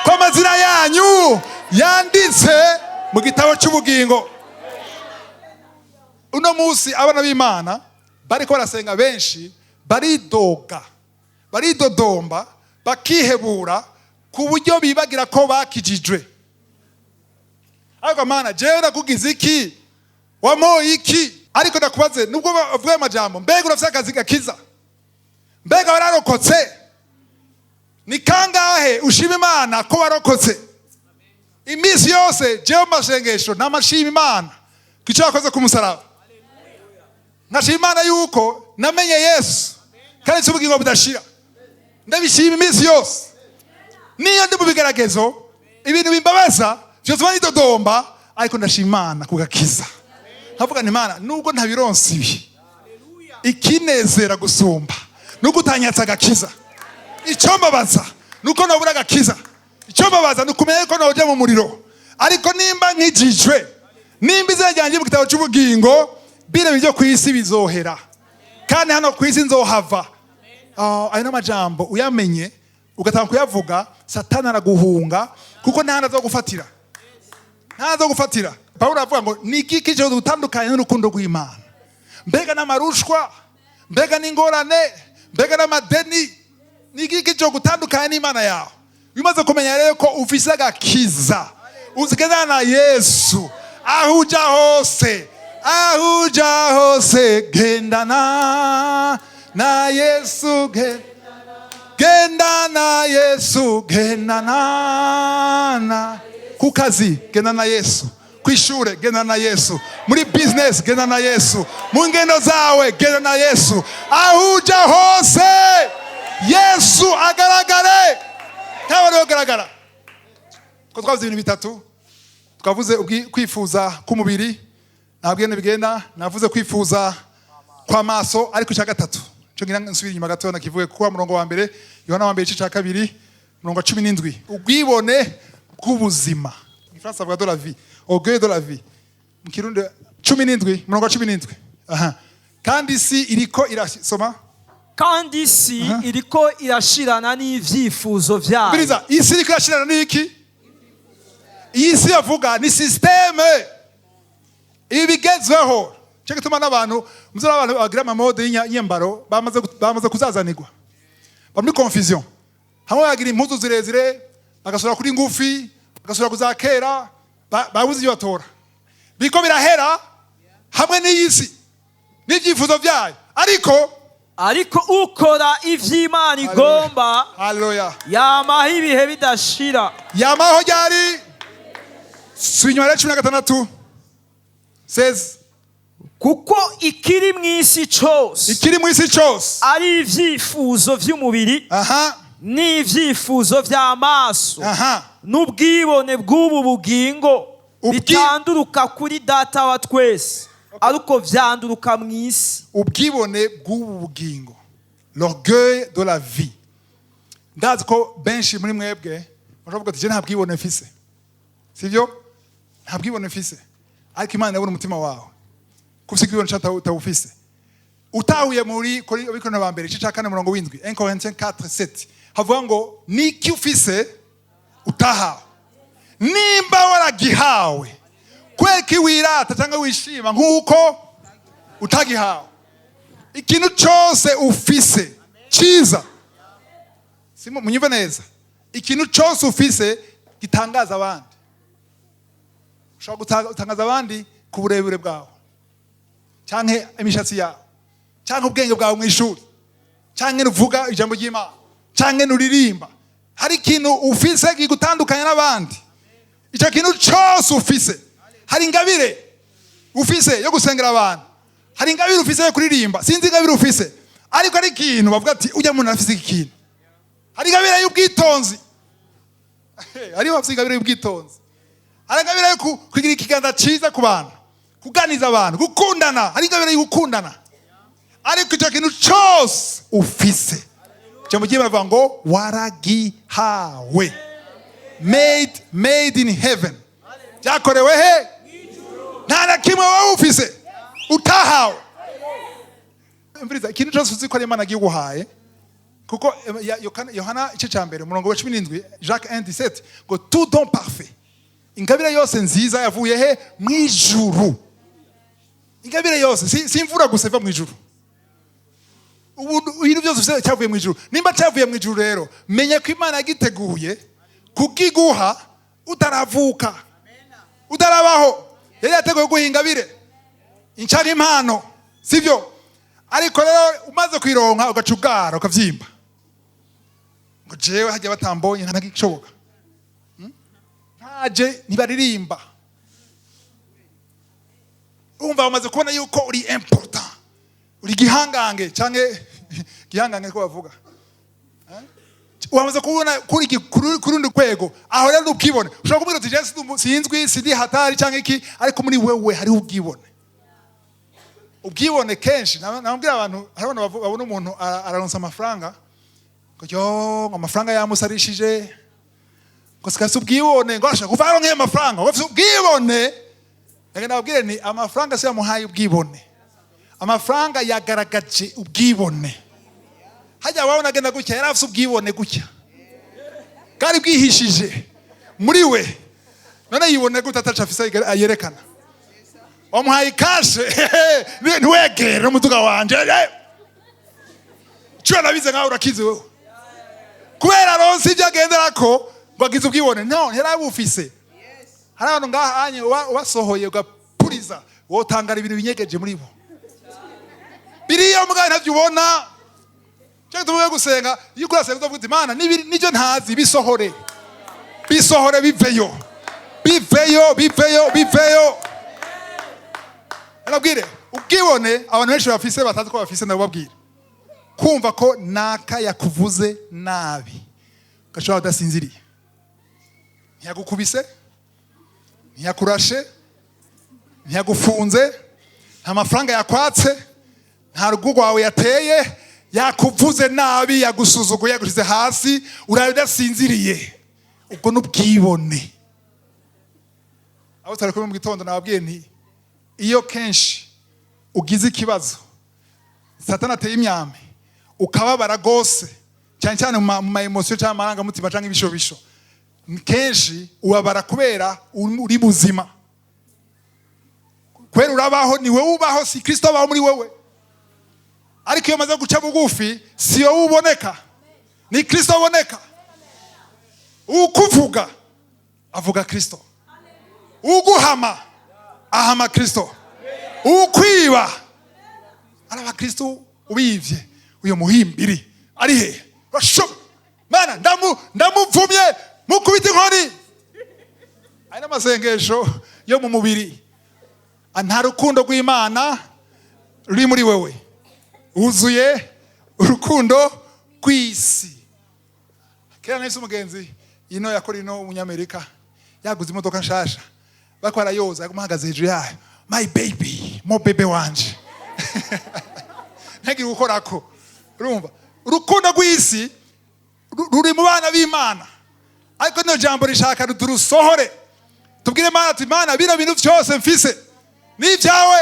ko amazina yanyu yanditse mu gitabo cy'ubugingo. Uno munsi abana b'Imana bariko barasenga, benshi baridoga, baridodomba, bakihebura ku buryo bibagira ko bakijijwe. Ariko Mana, jewe nakugize iki? Wamoye iki? Ariko ndakubaze, nubwo bavuga ayo majambo, mbega urafise akazi gakiza? Mbega wararokotse? Ni kangahe ushima Imana ko warokotse? Iminsi yose jewe mu masengesho namashima Imana ku icyo yakoze ku musaraba, nkashima Imana yuko namenye Yesu kandi nzi ubugingo budashira. Ndabishima iminsi yose. Niyo ndi mu bigeragezo, ibintu bimbabaza byose, nidodomba, ariko ndashima Imana ku gakiza. Nkavuga nti Imana, nubwo ntabironse ibi, ikinezera gusumba nuko utanyatse agakiza. Icyo mbabaza nuko nabura agakiza. Icyo mbabaza ni ukumenya ko noja mu muriro. Ariko nimba nkijijwe, nimba izina ryanjye mu gitabo cy'ubugingo, bino byo ku isi bizohera, kandi hano ku isi nzohava. Ayo n'amajambo uyamenye ugatanga kuyavuga, Satani araguhunga, kuko nta zo gufatira, nta zo gufatira. Pawulo aravuga ngo ni iki cyo gutandukanye n'urukundo rw'Imana? Mbega n'amarushwa? Mbega n'ingorane? Mbega n'amadeni? Ni iki cyo gutandukanye n'Imana yawe? Iyo umaze kumenya rero ko ufise agakiza, uzigendana na Yesu aho uja hose, aho uja hose gendana na Yesu, genda na Yesu, gendana na ku kazi, genda na Yesu, ku ishure genda na Yesu, muri business genda na Yesu, mu ngendo zawe genda na Yesu. Aho uja hose Yesu agaragare, ntawe ariwe agaragara. Ko twavuze ibintu bitatu: twavuze kwifuza k'umubiri, ntabwo bigenda, navuze kwifuza kw'amaso, ariko icya gatatu cyo ngira nsubire inyuma gato nakivuge, kuko murongo wa mbere, Yohana wa mbere igice cya 2, murongo wa 17, ubwibone bw'ubuzima. Igifaransa Gifaransa bavuga de la vie, orgueil de la vie. Mu Kirundi 17, umurongo wa 17. Aha, kandi isi iriko irasoma. Kandi isi iriko irashirana n'ivyifuzo vyayo. Biriza, isi iriko irashirana n'iki? Iyi si yavuga ni système, ibi bigezweho. Cyo gituma n'abantu muzora, abantu bagira ama modes y'inyambaro bamaze kuzazanirwa, bari muri confusion. Hamwe bagira impuzu zirezire, bagasubira kuri ngufi, bagasubira kuza kera, babuze ibyo batora. Biriko birahera hamwe n'iyi si n'ibyifuzo byayo, ariko Ariko ukora ivy'Imana igomba Haleluya. yamaho ibihe bidashira. Yamaho ryari? Si inyuma ya 16, 16. Kuko ikiri mu isi cose Ikiri mu isi cyose ari ivyifuzo vy'umubiri n'ivyifuzo vy'amaso n'ubwibone bw'ubu bugingo, bitanduruka kuri Data wa twese, ariko vyanduruka mu isi. Ubwibone bw'ubu bugingo, l'orgueil de la vie. Ndazi ko benshi muri mwebwe bashobora kuvuga ati: "Je nta bwibone mfise." Sibyo? Nta bwibone mfise, ariko Imana irabona umutima wawe ko ufise ubwibone canke utawufise. Utahuye muri kuri Abakorinto ba mbere igice cya 4 umurongo w'7, 1 Corinthiens 4 7, havuga ngo: "Niki ufise utahawe?" Nimba waragihawe, kweki wirata cyangwa wishima nk'uko utagihawe? Ikintu cyose ufise cyiza, simo munyumve neza, ikintu cyose ufise gitangaza abandi. Ushobora gutangaza abandi ku burebure bwawe, cyangwa imishatsi yawe, cyangwa ubwenge bwawe mu ishuri, cyangwa nuvuga ijambo ry'Imana, cyangwa nuririmba. Hari ikintu ufise kigutandukanya n'abandi. Icyo kintu cyose ufise, hari ingabire ufise yo gusengera abantu, hari ingabire ufise yo kuririmba, sinzi ingabire ufise, ariko ari ikintu bavuga ati: "Ujya muntu afise iki kintu." Hari ingabire y'ubwitonzi, hariho bafise ingabire y'ubwitonzi, hari ingabire yo kugira ikiganza cyiza ku bantu, kuganiza abantu, gukundana, hari ingabire yo gukundana. Ariko icyo kintu cyose ufise, ijambo ry'Imana bavuga ngo waragihawe, made in heaven. Byakorewe he? Nta na kimwe wowe ufise utahawe. Umviriza, ikintu cyose uzi ko ari Imana agiguhaye, kuko Yohana igice cya 1 umurongo wa 17, Jacques 1:17, ngo: "Tout don parfait", ingabire yose nziza yavuye he? Mu ijuru. Ingabire yose, si imvura gusa iva mu ijuru. Ubu ibintu byose ufite cyavuye mu ijuru. Nimba cyavuye mu ijuru rero, menya ko Imana yagiteguye kukiguha utaravuka, utarabaho. Yari yateguye guha ingabire inca impano, sibyo? Ariko rero umaze kuyironka ugaca ugara, ukavyimba ngo: "Jewe hajya batambonye ntagishoboka." Ntaje ntibaririmba. Umva, bamaze kubona yuko uri important, uri gihangange, canke gihangange ko bavuga. Eh? Wamaze kubona kuri kuri rundi rwego. Aho rero ubwibone, ushobora kumubwira uti: "Je sinzwi, sindi hatari canke iki", ariko muri wewe hariho ubwibone. Ubwibone kenshi nababwira abantu, hari abantu babona umuntu araronsa amafaranga, ngo yo, ngo amafaranga yamusarishije, ngo sikafise ubwibone, ngo ashaka kuva aronka amafaranga, ngo afise ubwibone. Reka nababwire, ni amafaranga si yamuhaye ubwibone, amafaranga yagaragaje ubwibone. Hajya wabona agenda gutya, yari afise ubwibone gutya, bwari bwihishije muri we. None yibone gute ataco afise yerekana? Wamuhaye cash, ntiwegere n'umuduga wanje. Cyo nabize nkawe urakize wewe, kubera aronse ibyo agenderako ngo agize ubwibone. No ntirabufise. Hari abantu ngaha anye ubasohoye ugapuriza, wotangara ibintu binyegeje muri bo biriya, mugabo ntavyo ubona. Cyo tuvuge gusenga, iyo ukora senga uzavuga uti: "Imana, nibyo ntazi, bisohore, bisohore, biveyo, biveyo, biveyo, biveyo." Nabwire, ubwibone abantu benshi bafise batazi ko bafise, ndababwira, kumva ko naka yakuvuze nabi ugashobora udasinziriye. Ntiyagukubise, ntiyakurashe, ntiyagufunze, nta mafaranga yakwatse, nta rugo rwawe yateye, yakuvuze nabi, yagusuzuguye, yagushyize hasi, uraye udasinziriye. Ubwo n'ubwibone. Abo twari kumwe mu gitondo, nababwiye nti iyo kenshi ugize ikibazo, Satani ateye imyambi, ukababara rwose, cyane cyane mu ma émotions cyangwa amarangamutima cyangwa ibishobisho, kenshi ubabara kubera uri buzima, kubera urabaho. Ni wowe ubaho, si Kristo abaho muri wowe. Ariko iyo umaze guca bugufi, si wowe uboneka, ni Kristo aboneka. Ukuvuga avuga Kristo, uguhama ahama Kristo, ukwiba ari abakristo ubivye. Uyo muhimbiri ari he? Urashoboye mana, ndamuvumye, mukubita inkoni. Ari n'amasengesho yo mu mubiri. Nta rukundo rw'Imana ruri muri wewe, wuzuye urukundo rw'isi. Kera nahise umugenzi ino yakora ino, umunyamerika, yaguze imodoka nshasha, bariko barayoza, yaguma ahagaze hejuru yayo: "My baby, mon bébé wanje." Ntagire gukorako. Urumva urukundo rw'isi ruri mu bana b'Imana, ariko rino jambo rishaka turusohore, tubwire Imana ati: "Imana, bino bintu byose mfise ni ibyawe,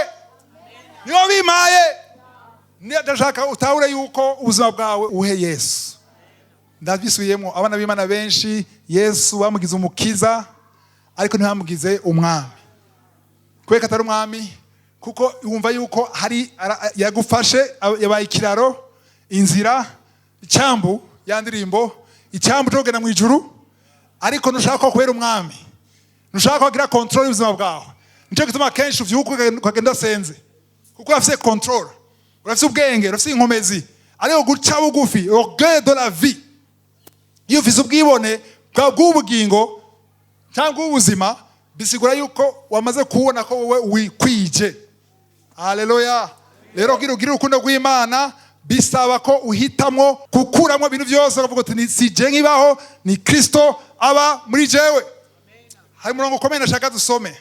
niwo bimpaye." Ndashaka utahure yuko ubuzima bwawe uhe Yesu. Ndabisubiyemo, abana b'Imana benshi Yesu bamugize umukiza, ariko ntibamugize umwami. Kubera ko atari umwami, kuko wumva yuko hari yagufashe, yabaye ikiraro, inzira, icyambu, ya ndirimbo, icyambu cyo kugenda mu ijuru, ariko ntushaka ko kubera umwami, ntushaka ko agira contrôle y'ubuzima bwawe. Nicyo gituma kenshi uvyuka ukagenda udasenze, kuko urafise contrôle, urafise ubwenge, urafise inkomezi. Ariko guca bugufi, orgueil de la vie, iyo ufise ubwibone bw'ubugingo cyangwa ubuzima, bisigura yuko wamaze kubona ko wowe wikwije. Haleluya! Rero kugira ugire urukundo rw'Imana, bisaba ko uhitamwo gukuramo ibintu byose, ukavuga uti: "Ni si je nkibaho, ni Kristo aba muri jewe." Hari umurongo ukomeye ndashaka dusome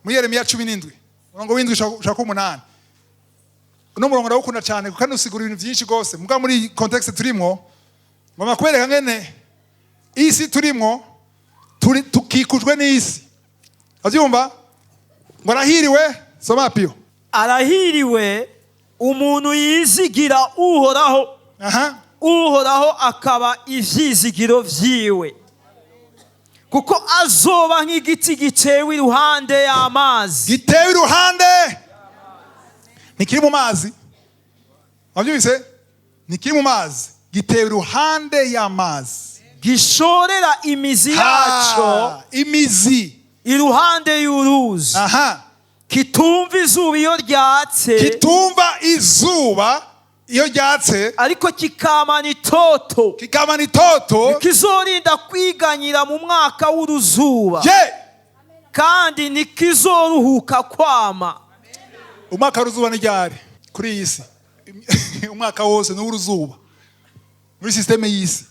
muri Yeremiya 17, umurongo w'indwi ushaka umunani. Uno murongo ndawukunda cyane kuko usigura ibintu byinshi rwose. Muga muri contexte turimwo, ngomba kubereka ngene isi turimwo, turi tukikujwe n'isi. Abyumva ngo arahiriwe. Soma, Piyo. Arahiriwe umuntu yizigira Uhoraho, Uhoraho akaba ivyizigiro vyiwe, kuko azoba nk'igiti gitewe iruhande y'amazi. Gitewe iruhande, ntikiri mu mazi. Wabyumvise? Ntikiri mu mazi, gitewe iruhande y'amazi. Gishorera imizi yaco Ha, imizi iruhande y'uruzi, kitumva izuba iyo ryatse, kitumva izuba iyo ryatse, ariko kikamana itoto, kikamana itoto, kizorinda kwiganyira mu mwaka w'uruzuba, kandi ntikizoruhuka kwama. Umwaka w'uruzuba ni ryari kuri iyi si? Umwaka wose ni uw'uruzuba. Muri système y'isi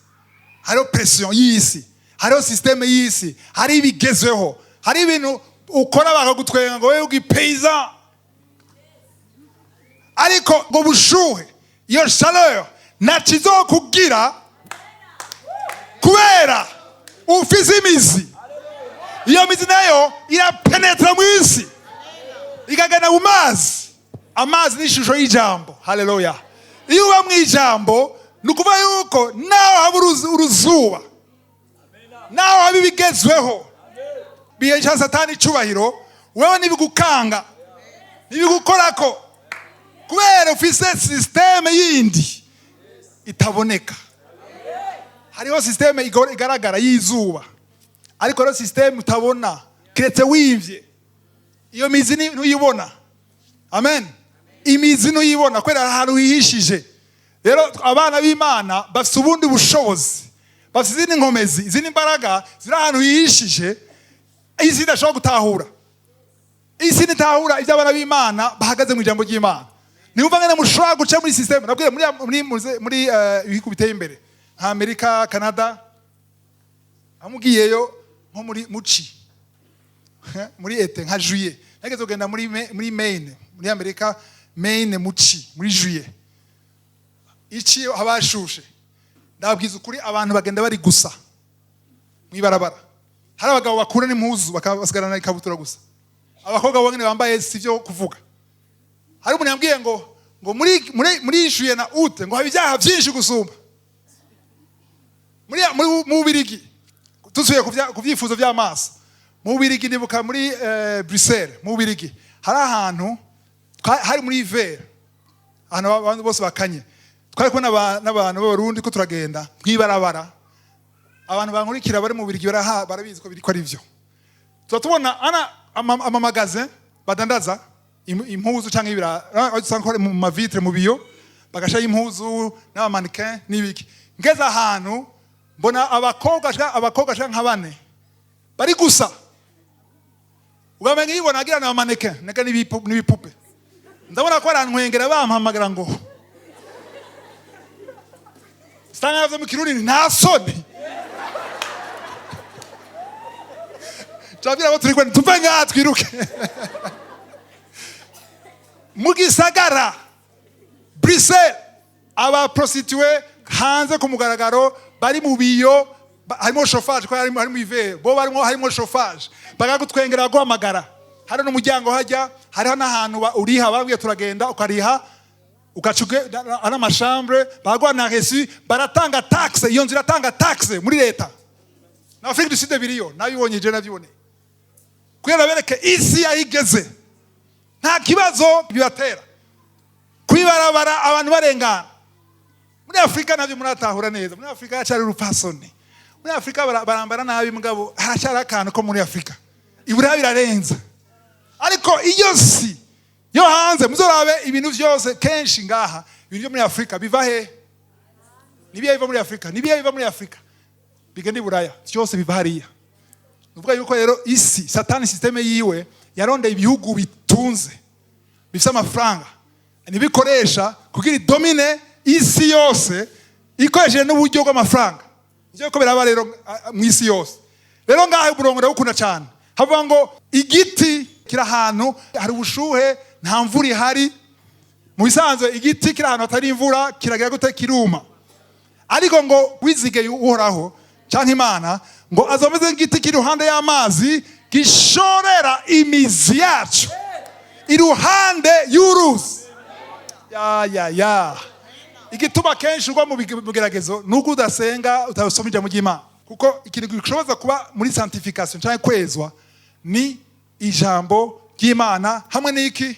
hariho pression y'isi, hariho système y'isi, hari ibigezweho, hari ibintu ukora bakagutwenga ngo wewe ugipeyza. Ariko ngo bushuhe, iyo chaleur ntakizokugira, kubera ufise imizi. Iyo mizi nayo irapenetra mu isi, ikagana mu mazi. Amazi ni ishusho y'ijambo. Haleluya! Iyo uba mu ijambo, ni ukuvuga yuko naho haba uruzuba, naho haba ibigezweho bihesha Satani icubahiro, wewe ntibigukanga, ntibigukorako, kubera ufise système yindi itaboneka. Hariho système igaragara y'izuba, ariko hariho système utabona keretse wimvye. Iyo mizi ntuyibona. Amen. Imizi ntuyibona kubera hari ahantu hihishije. Rero abana b'Imana bafite ubundi bushobozi, bafite izindi nkomezi, izindi mbaraga ziri ahantu hihishije isi idashobora gutahura. Isi ntitahura ibyo abana b'Imana bahagaze mu ijambo ry'Imana. Niwumva ngene mushobora guca muri système. Nabwire muri ibihugu biteye imbere nka Amerika, Canada, amugiyeyo nko muri muci, muri été nka juillet. Nageze kugenda muri Maine, muri Amerika, Maine, muci, muri juillet, ici haba hashushe. Ndababwiza ukuri, abantu bagenda bari gusa mwibarabara. Hari abagabo bakura n'impuzu bakabasigarana ikabutura gusa. Abakobwa bonyine bambaye, si byo kuvuga. Hari umuntu yambwiye ngo muri juillet na août ngo haba ibyaha byinshi gusumba muri mu Bubirigi. Dusubiye ku byifuzo by'amaso, mu Bubirigi, ndibuka muri Bruxelles, mu Bubirigi, hari ahantu hari muri hiver, ahantu abantu bose bakanye. Twari kumwe n'abantu b'Abarundi ko turagenda mw'ibarabara. Abantu bankurikira bari mu Bubirigi barabizi ko biri ko ari byo. Tuba tubona ana ama magasins badandaza impuzu cyangwa ibira, aho usanga ko ari mu ma vitres, mu biyo, bagashiraho impuzu n'aba mannequins n'ibiki. Ngeze ahantu mbona abakobwa ashaka nka bane bari gusa, ugamenya yibona agira na mannequin nega n'ibipupe. Ndabona ko barantwengera, bampamagara ngo sanga mu Kirundi, nta soni. Cabwira abo turi kumwe, tuve ngaha twiruke. Mu gisagara Bruxelles, aba prostituées hanze ku mugaragaro, bari mu biyo, harimo chauffage, ko harimo hiver, bo barimo, harimo chauffage, bakagutwengera, guhamagara. Hari n'umuryango hajya, hariho n'ahantu uriha. Babwiye turagenda, ukariha, ugaca ari ama chambres, baguha na reçu, baratanga taxe. Iyo nzu iratanga taxe muri leta. Na Afrique du Sud biriyo, nabibonye je, nabyiboneye kugira bereke isi aho igeze. Nta kibazo bibatera kwibarabara abantu barengana. Muri Afurika nabyo muratahura neza. Muri Afurika haracyari urupfasoni. Muri Afurika barambara nabi, mugabo haracyari akantu ko muri Afurika. Iburaya birarenza, ariko iyo si yo hanze, muzorabe ibintu byose. Kenshi ngaha ibintu byo muri Afurika biva he? Nibiya biva muri Afurika, nibiya biva muri Afurika bigenda i Buraya, byose biva hariya. Nuvuga yuko rero isi, Satani, système yiwe yarondeye ibihugu bitunze, bifite amafaranga, ntibikoresha kugira idomine isi yose ikoresheje n'uburyo bw'amafaranga. Nivyo ko biraba rero mu isi yose. Rero ngaha umurongo ndawukunda cyane. Havuga ngo igiti kiri ahantu hari ubushuhe, nta mvura ihari. Mu bisanzwe igiti kiri ahantu hatari imvura kiragira gute? Kiruma. Ariko ngo wizigeye Uhoraho canke Imana, ngo azomeze nk'igiti kiri iruhande y'amazi, gishorera imizi yacu iruhande y'uruzi. Ya ya ya, igituma kenshi ugwa mu bigeragezo nuko udasenga, utasoma ijambo ry'Imana, kuko ikintu gishoboza kuba muri sanctification cyangwa kwezwa ni ijambo ry'Imana hamwe n'iki?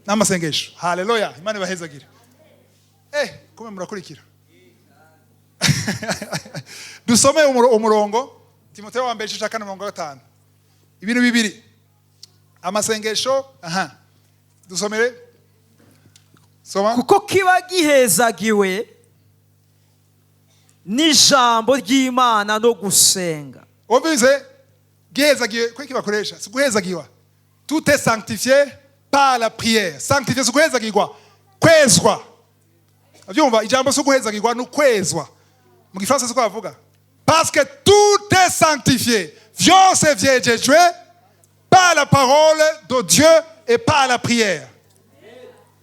N'amasengesho. Haleluya, Imana ibahezagire. Kumbe murakurikira. Dusome umurongo, Timoteyo wa mbere igice cya 4, 5. Ibintu bibiri: amasengesho. Aha dusomere, soma. Kuko kiba gihezagiwe n'ijambo ry'Imana no gusenga. Wumvise? Gihezagiwe ko kibakoresha si guhezagiwa. Tout est sanctifié par la prière. Sanctifié si guhezagirwa, kwezwa. Abyumva, ijambo si guhezagirwa, ni ukwezwa. Mu Gifaransa siko bavuga? Parce que tout est sanctifié, vyose vyejejwe, par la parole de Dieu et par la prière.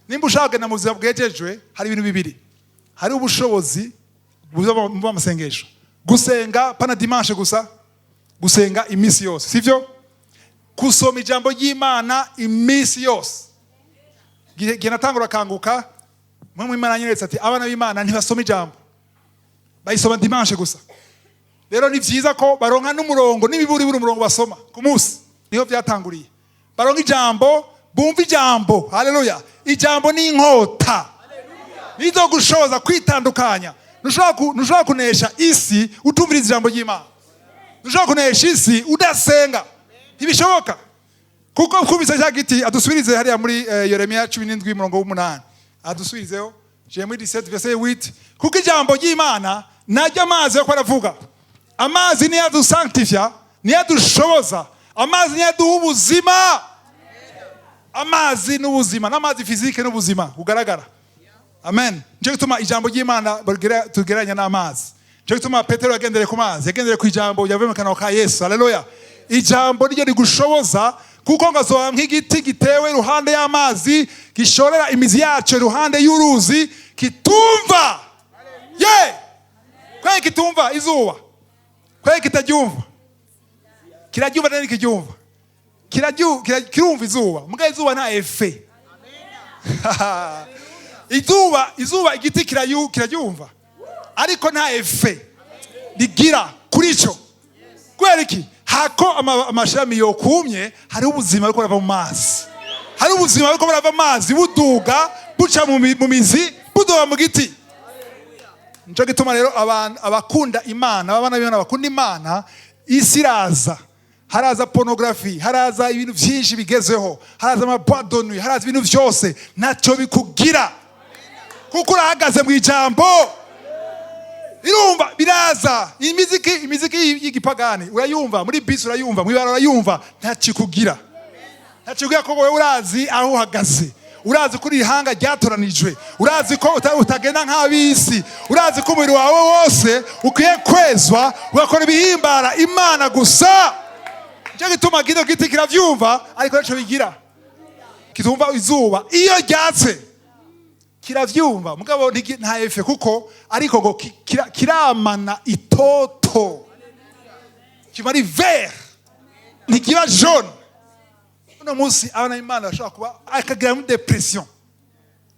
Nimba ushaka kugenda mu buzima bwejejwe, hari ibintu bibiri. Hari ubushobozi buva mu amasengesho, gusenga pana dimanche gusa, gusenga iminsi yose, sivyo? Gusoma ijambo ry'Imana iminsi yose. Gihe natangura kanguka, mwe mu Imana yanyeretse ati abana b'Imana ntibasoma ijambo, bayisoma dimanche gusa. Rero ni byiza ko baronka n'umurongo, n'ibiburi buri umurongo basoma ku munsi. Niho byatanguriye, baronka ijambo, bumva ijambo. Haleluya! Ijambo ni inkota nizo gushoboza kwitandukanya. Ntushobora kunesha isi utumviriza ijambo ry'Imana. Ntushobora kunesha isi udasenga, ntibishoboka. Kuko kubisa cya giti, adusubirize hariya muri Yeremiya 17, umurongo w'umunani, adusubirizeho Jérémie 17 verset 8. Kuko ijambo ry'Imana najya amazi yo ko aravuga, amazi niyo adusanctifia, niyo adushoboza, amazi niyo aduha ubuzima. Amazi n'ubuzima, n'amazi physique n'ubuzima bugaragara. Amen. Nicyo gituma ijambo ry'Imana tugereranya n'amazi. Nicyo gituma Petero yagendereye ku mazi, yagendereye ku ijambo ryavuye mu kanwa ka Yesu. Haleluya! Ijambo ryo rigushoboza, kuko ngo azoba nk'igiti gitewe iruhande y'amazi, gishorera imizi yacyo iruhande y'uruzi, kitumva ye kweri, kitumva izuba kweri, kitaryumva. Kiraryumva nani? Kiryumva, kirumva izuba, mugabo izuba nta effet. Izuba igiti kiraryumva, ariko nta effet rigira kuri cyo. Kubera iki? Hako amashami yokumye, hariho ubuzima buriko burava mu mazi, hari ubuzima buriko burava mu mazi, buduga, buca mu mizi, buduga mu giti. Nico gituma rero abantu abakunda Imana, abana b'Imana bakunda Imana, isi iraza, haraza pornographie, haraza ibintu byinshi bigezeho, haraza ama boîtes de nuit, haraza ibintu byose, ntacyo bikugira kuko urahagaze mu ijambo. Irumva biraza, imiziki y'igipagani urayumva muri bisi, urayumva mwibara, urayumva, ntacikugira, ntacikugira, ko wowe urazi aho uhagaze, urazi ko uri ihanga ryatoranijwe, urazi ko utagenda nk'ab'isi, urazi ko umubiri wawe wose ukwiye kwezwa, ugakora ibihimbara Imana gusa. Nicyo gituma kino giti kiravyumva, ariko ntacyo bigira. Kitumva izuba iyo ryatse, kiravyumva, mugabo nta effet, kuko ariko ngo kiramana itoto, kiba ari vert, ntikiba jaune. Uno munsi abana b'Imana bashobora kuba akagira muri dépression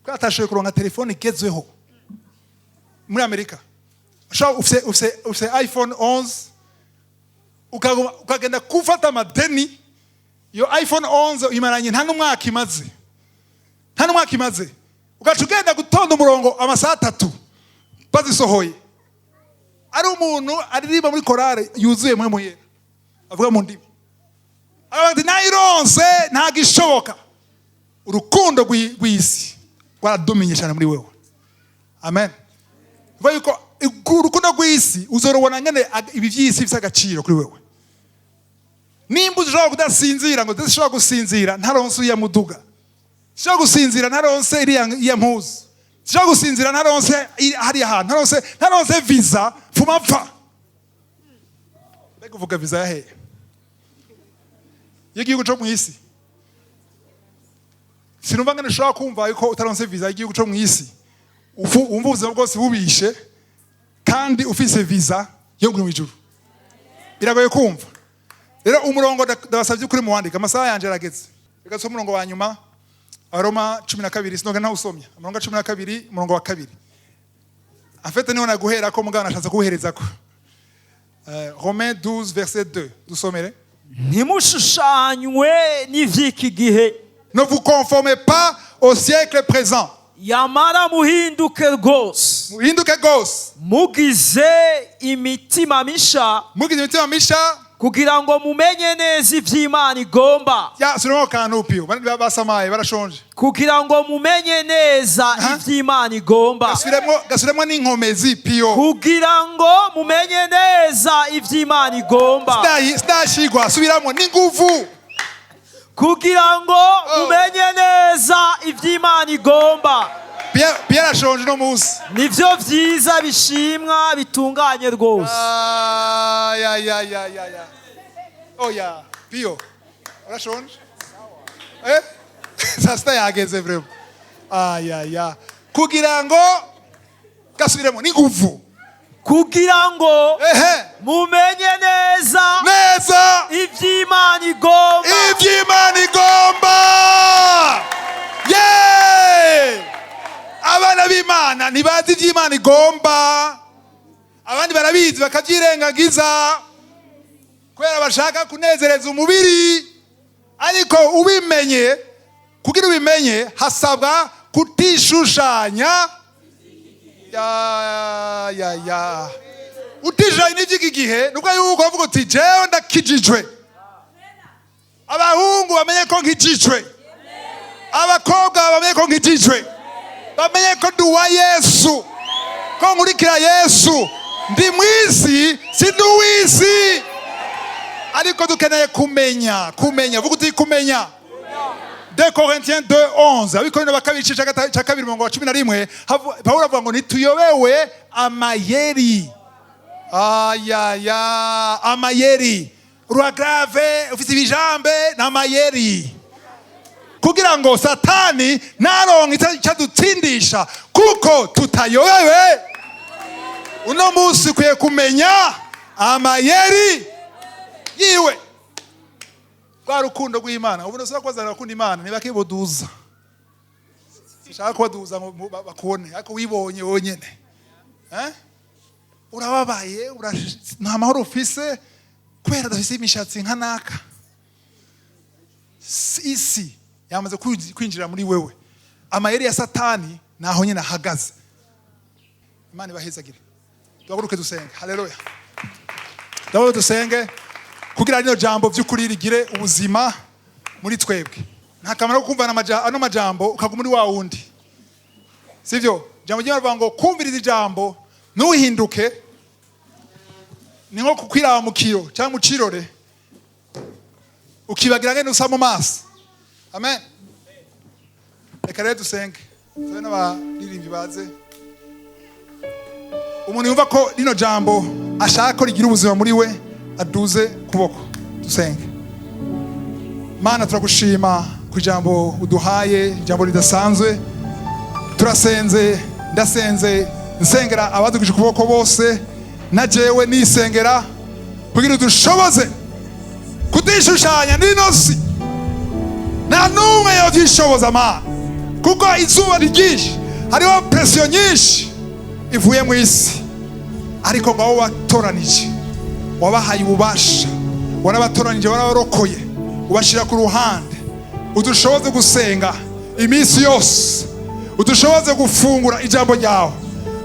kubera atashoboye kuronka telefone igezweho muri Amerika. Ushobora ufise iPhone 11, ukagenda gufata amadeni. Iyo iPhone 11 imaranye nta n'umwaka imaze, nta n'umwaka imaze, ugaca ugenda gutonda umurongo amasaha 3 bazisohoye. Ari umuntu aririmba muri korale yuzuye mwe muyera, avuga mu ndimi, aravuga ati: "Nayironse, ntabwo ishoboka." Urukundo rw'isi rwaradominye cyane muri wewe. Amen. Bivuga yuko urukundo rw'isi uzorubona nyene ibi by'isi bifite agaciro kuri wewe. Nimba ushobora kudasinzira, ngo udashobora gusinzira ntaronse uriya muduga, ushobora gusinzira ntaronse iriya mpuzu, ushobora gusinzira ntaronse hariya hantu, ntaronse visa, fuma mpfa. Mbega uvuga visa ya hehe? Y'igihugu cyo mu isi? Sinumva ngene ushobora kumva yuko utaronse visa y'igihugu cyo mu isi wumva ubuzima bwose bubishe, kandi ufise visa yo mu ijuru. Biragoye kumva. Rero umurongo ndabasabye kuri muwandika, amasaha yanje arageze. Reka nsome umurongo wa nyuma, Abaroma 12. Sinoga ntawusomye. Umurongo wa 12, umurongo wa 2 afete niho naguhera ko, mugabo nashatse kuwuhereza ko Romains 12 verset 2, dusomere. Ntimushushanywe n'ivy'iki gihe. Ne vous conformez pas au siècle présent. Yamara muhinduke rwose. Muhinduke rwose. Mugize imitima misha. Mugize imitima misha. Kugira ngo mumenye neza ivy'Imana igomba. Ya subiramo kantu pio. Basamaye, barashonje. Kugira ngo mumenye neza ivy'Imana igomba. Gasubiremo, gasubiremo n'inkomezi, Pio. Kugira ngo mumenye neza ivy'Imana igomba. Sidashigwa, subiramo n'inguvu. Kugira ngo mumenye neza ivy'Imana igomba. Pierre ashonje uno munsi. Nivyo vyiza, bishimwa, bitunganye rwose. Ay, ay, ay, ay, ay, ay. Oya, Pio, urashonje? Eh? Saa sita yageze vraiment. Ay, ay, ay. Kugira ngo, gasubiremo n'inguvu. Kugira ngo mumenye neza neza ivy'Imana igomba. Ivy'Imana igomba. Ye! Abana b'Imana ntibazi ivy'Imana igomba. Abandi barabizi, bakavyirengagiza kubera bashaka kunezereza umubiri. Ariko ubimenye, kugira ubimenye hasabwa kutishushanya. Ya ya ya, utishushanya n'ivy'iki gihe, nubwo yuko bavuga uti: "Jewe ndakijijwe, abahungu bamenye ko nkijijwe, abakobwa bamenye ko nkijijwe, bamenye ko ndi uwa Yesu, ko nkurikira Yesu, ndi mu isi, si ndi uw'isi." Ariko dukeneye kumenya, kumenya. Vuga uti: "Kumenya." 2 Corinthiens 2 11, Abikorino ba kabiri, igice cya kabiri, umurongo wa 11, Pawulo avuga ngo ntituyobewe amayeri. Ayaya, amayeri uragrave, ufite ibijambe n'amayeri, kugira ngo Satani ntaronke icyo adutsindisha, kuko tutayobewe. Uno munsi ukwiye kumenya amayeri yiwe. Rwa rukundo rw'Imana ubu nusaba kubazanira gukunda Imana ntibakibuduza. Sinshaka kubaduza ngo bakubone, ariko wibonye wonyene, eh? Urababaye, nta mahoro ufise kubera adafise imishatsi nka naka. Isi yamaze kwinjira muri wewe. Amayeri ya Satani naho nyine ahagaze. Imana ibahezagire. Duhaguruke dusenge. Haleluya. Duhaguruke dusenge kugira rino jambo by'ukuri rigire ubuzima muri twebwe. Nta kamaro ko kumva ano majambo ukaguma uri wa wundi, sivyo? Ijambo ry'Imana rivuga ngo kumviriza ijambo ntuhinduke ni nko kukwiraba mu kiyo cyangwa mu kirore, ukibagira ngene usa mu maso. Amen. Reka rero dusenge, tube n'abaririmbyi baze. Umuntu yumva ko rino jambo ashaka ko rigira ubuzima muri we aduze kuboko, dusenge. Mana, turagushima ku ijambo uduhaye, ijambo ridasanzwe. Turasenze, ndasenze, nsengera abadugije ukuboko bose na jewe nisengera, kugira udushoboze kutishushanya n'ino si. Nta n'umwe yovyishoboza, Mana, kuko izuba ni ryinshi, hariho pression nyinshi ivuye mu isi. Ariko ngo abo watoranije wabahaye ububasha, warabatoranije, warabarokoye, ubashyira ku ruhande. Udushoboze gusenga iminsi yose, udushoboze gufungura ijambo ryawe,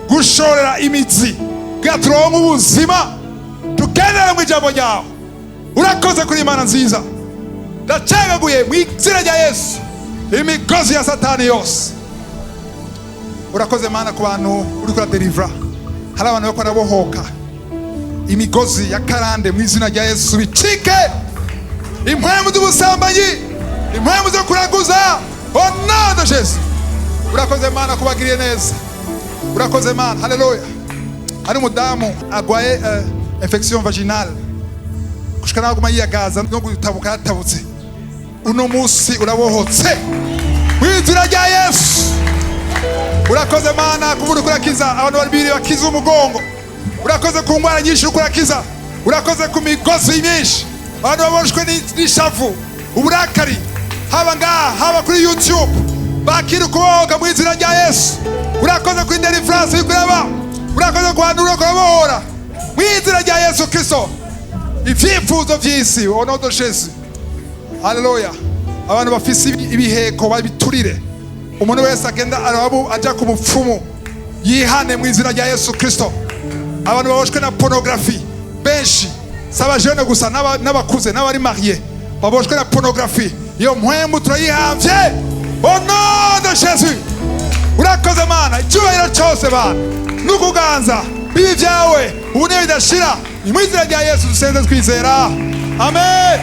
gushorera imizi kugira turonke ubuzima, tugendere mu ijambo ryawe. Urakoze kuri Imana nziza. Ndacagaguye mu izina rya Yesu imigozi ya Satani yose. Urakoze Mana ku bantu uri kuradelivra. Hari abantu bariko barabohoka imigozi ya karande. Mu izina rya Yesu bicike. Impwemu z'ubusambanyi, impwemu zo kuraguza, au nom de Jésus. Urakoze Mana kubagiriye neza. Urakoze Mana. Haleluya. Hari umudamu agwaye infection vaginale, gushika naho aguma yiyagaza no gutabuka yatabutse. Uno munsi urabohotse mu izina rya Yesu. Urakoze Mana kuvuga ukurakiza abantu babiri bakiza umugongo. Urakoze ku ndwara nyinshi ukurakiza. Urakoze ku migozi myinshi, abantu baboshwe n'ishavu, uburakari, haba ngaha, haba kuri YouTube, bakira ukubohoka mu izina rya Yesu. Urakoze kuri deliverance uri kuraba. Urakoze ku bantu uriko urabohora mu izina rya Yesu Kristo ibyifuzo by'isi, au nom de Jésus. Haleluya. Abantu bafise ibiheko babiturire. Umuntu wese agenda arabu aja ku mupfumu yihane mu izina rya Yesu Kristo. Abantu baboshwe na pornographie benshi, si abajene gusa, n'abakuze n'abari mariés baboshwe na pornographie, iyo mpwemu turayihamvye au nom de Jésus. Urakoze Mana. Icyubahiro cyose Bana n'ukuganza bibi byawe ubu niyo bidashira. Ni mu izina rya Yesu dusenze twizera, amen.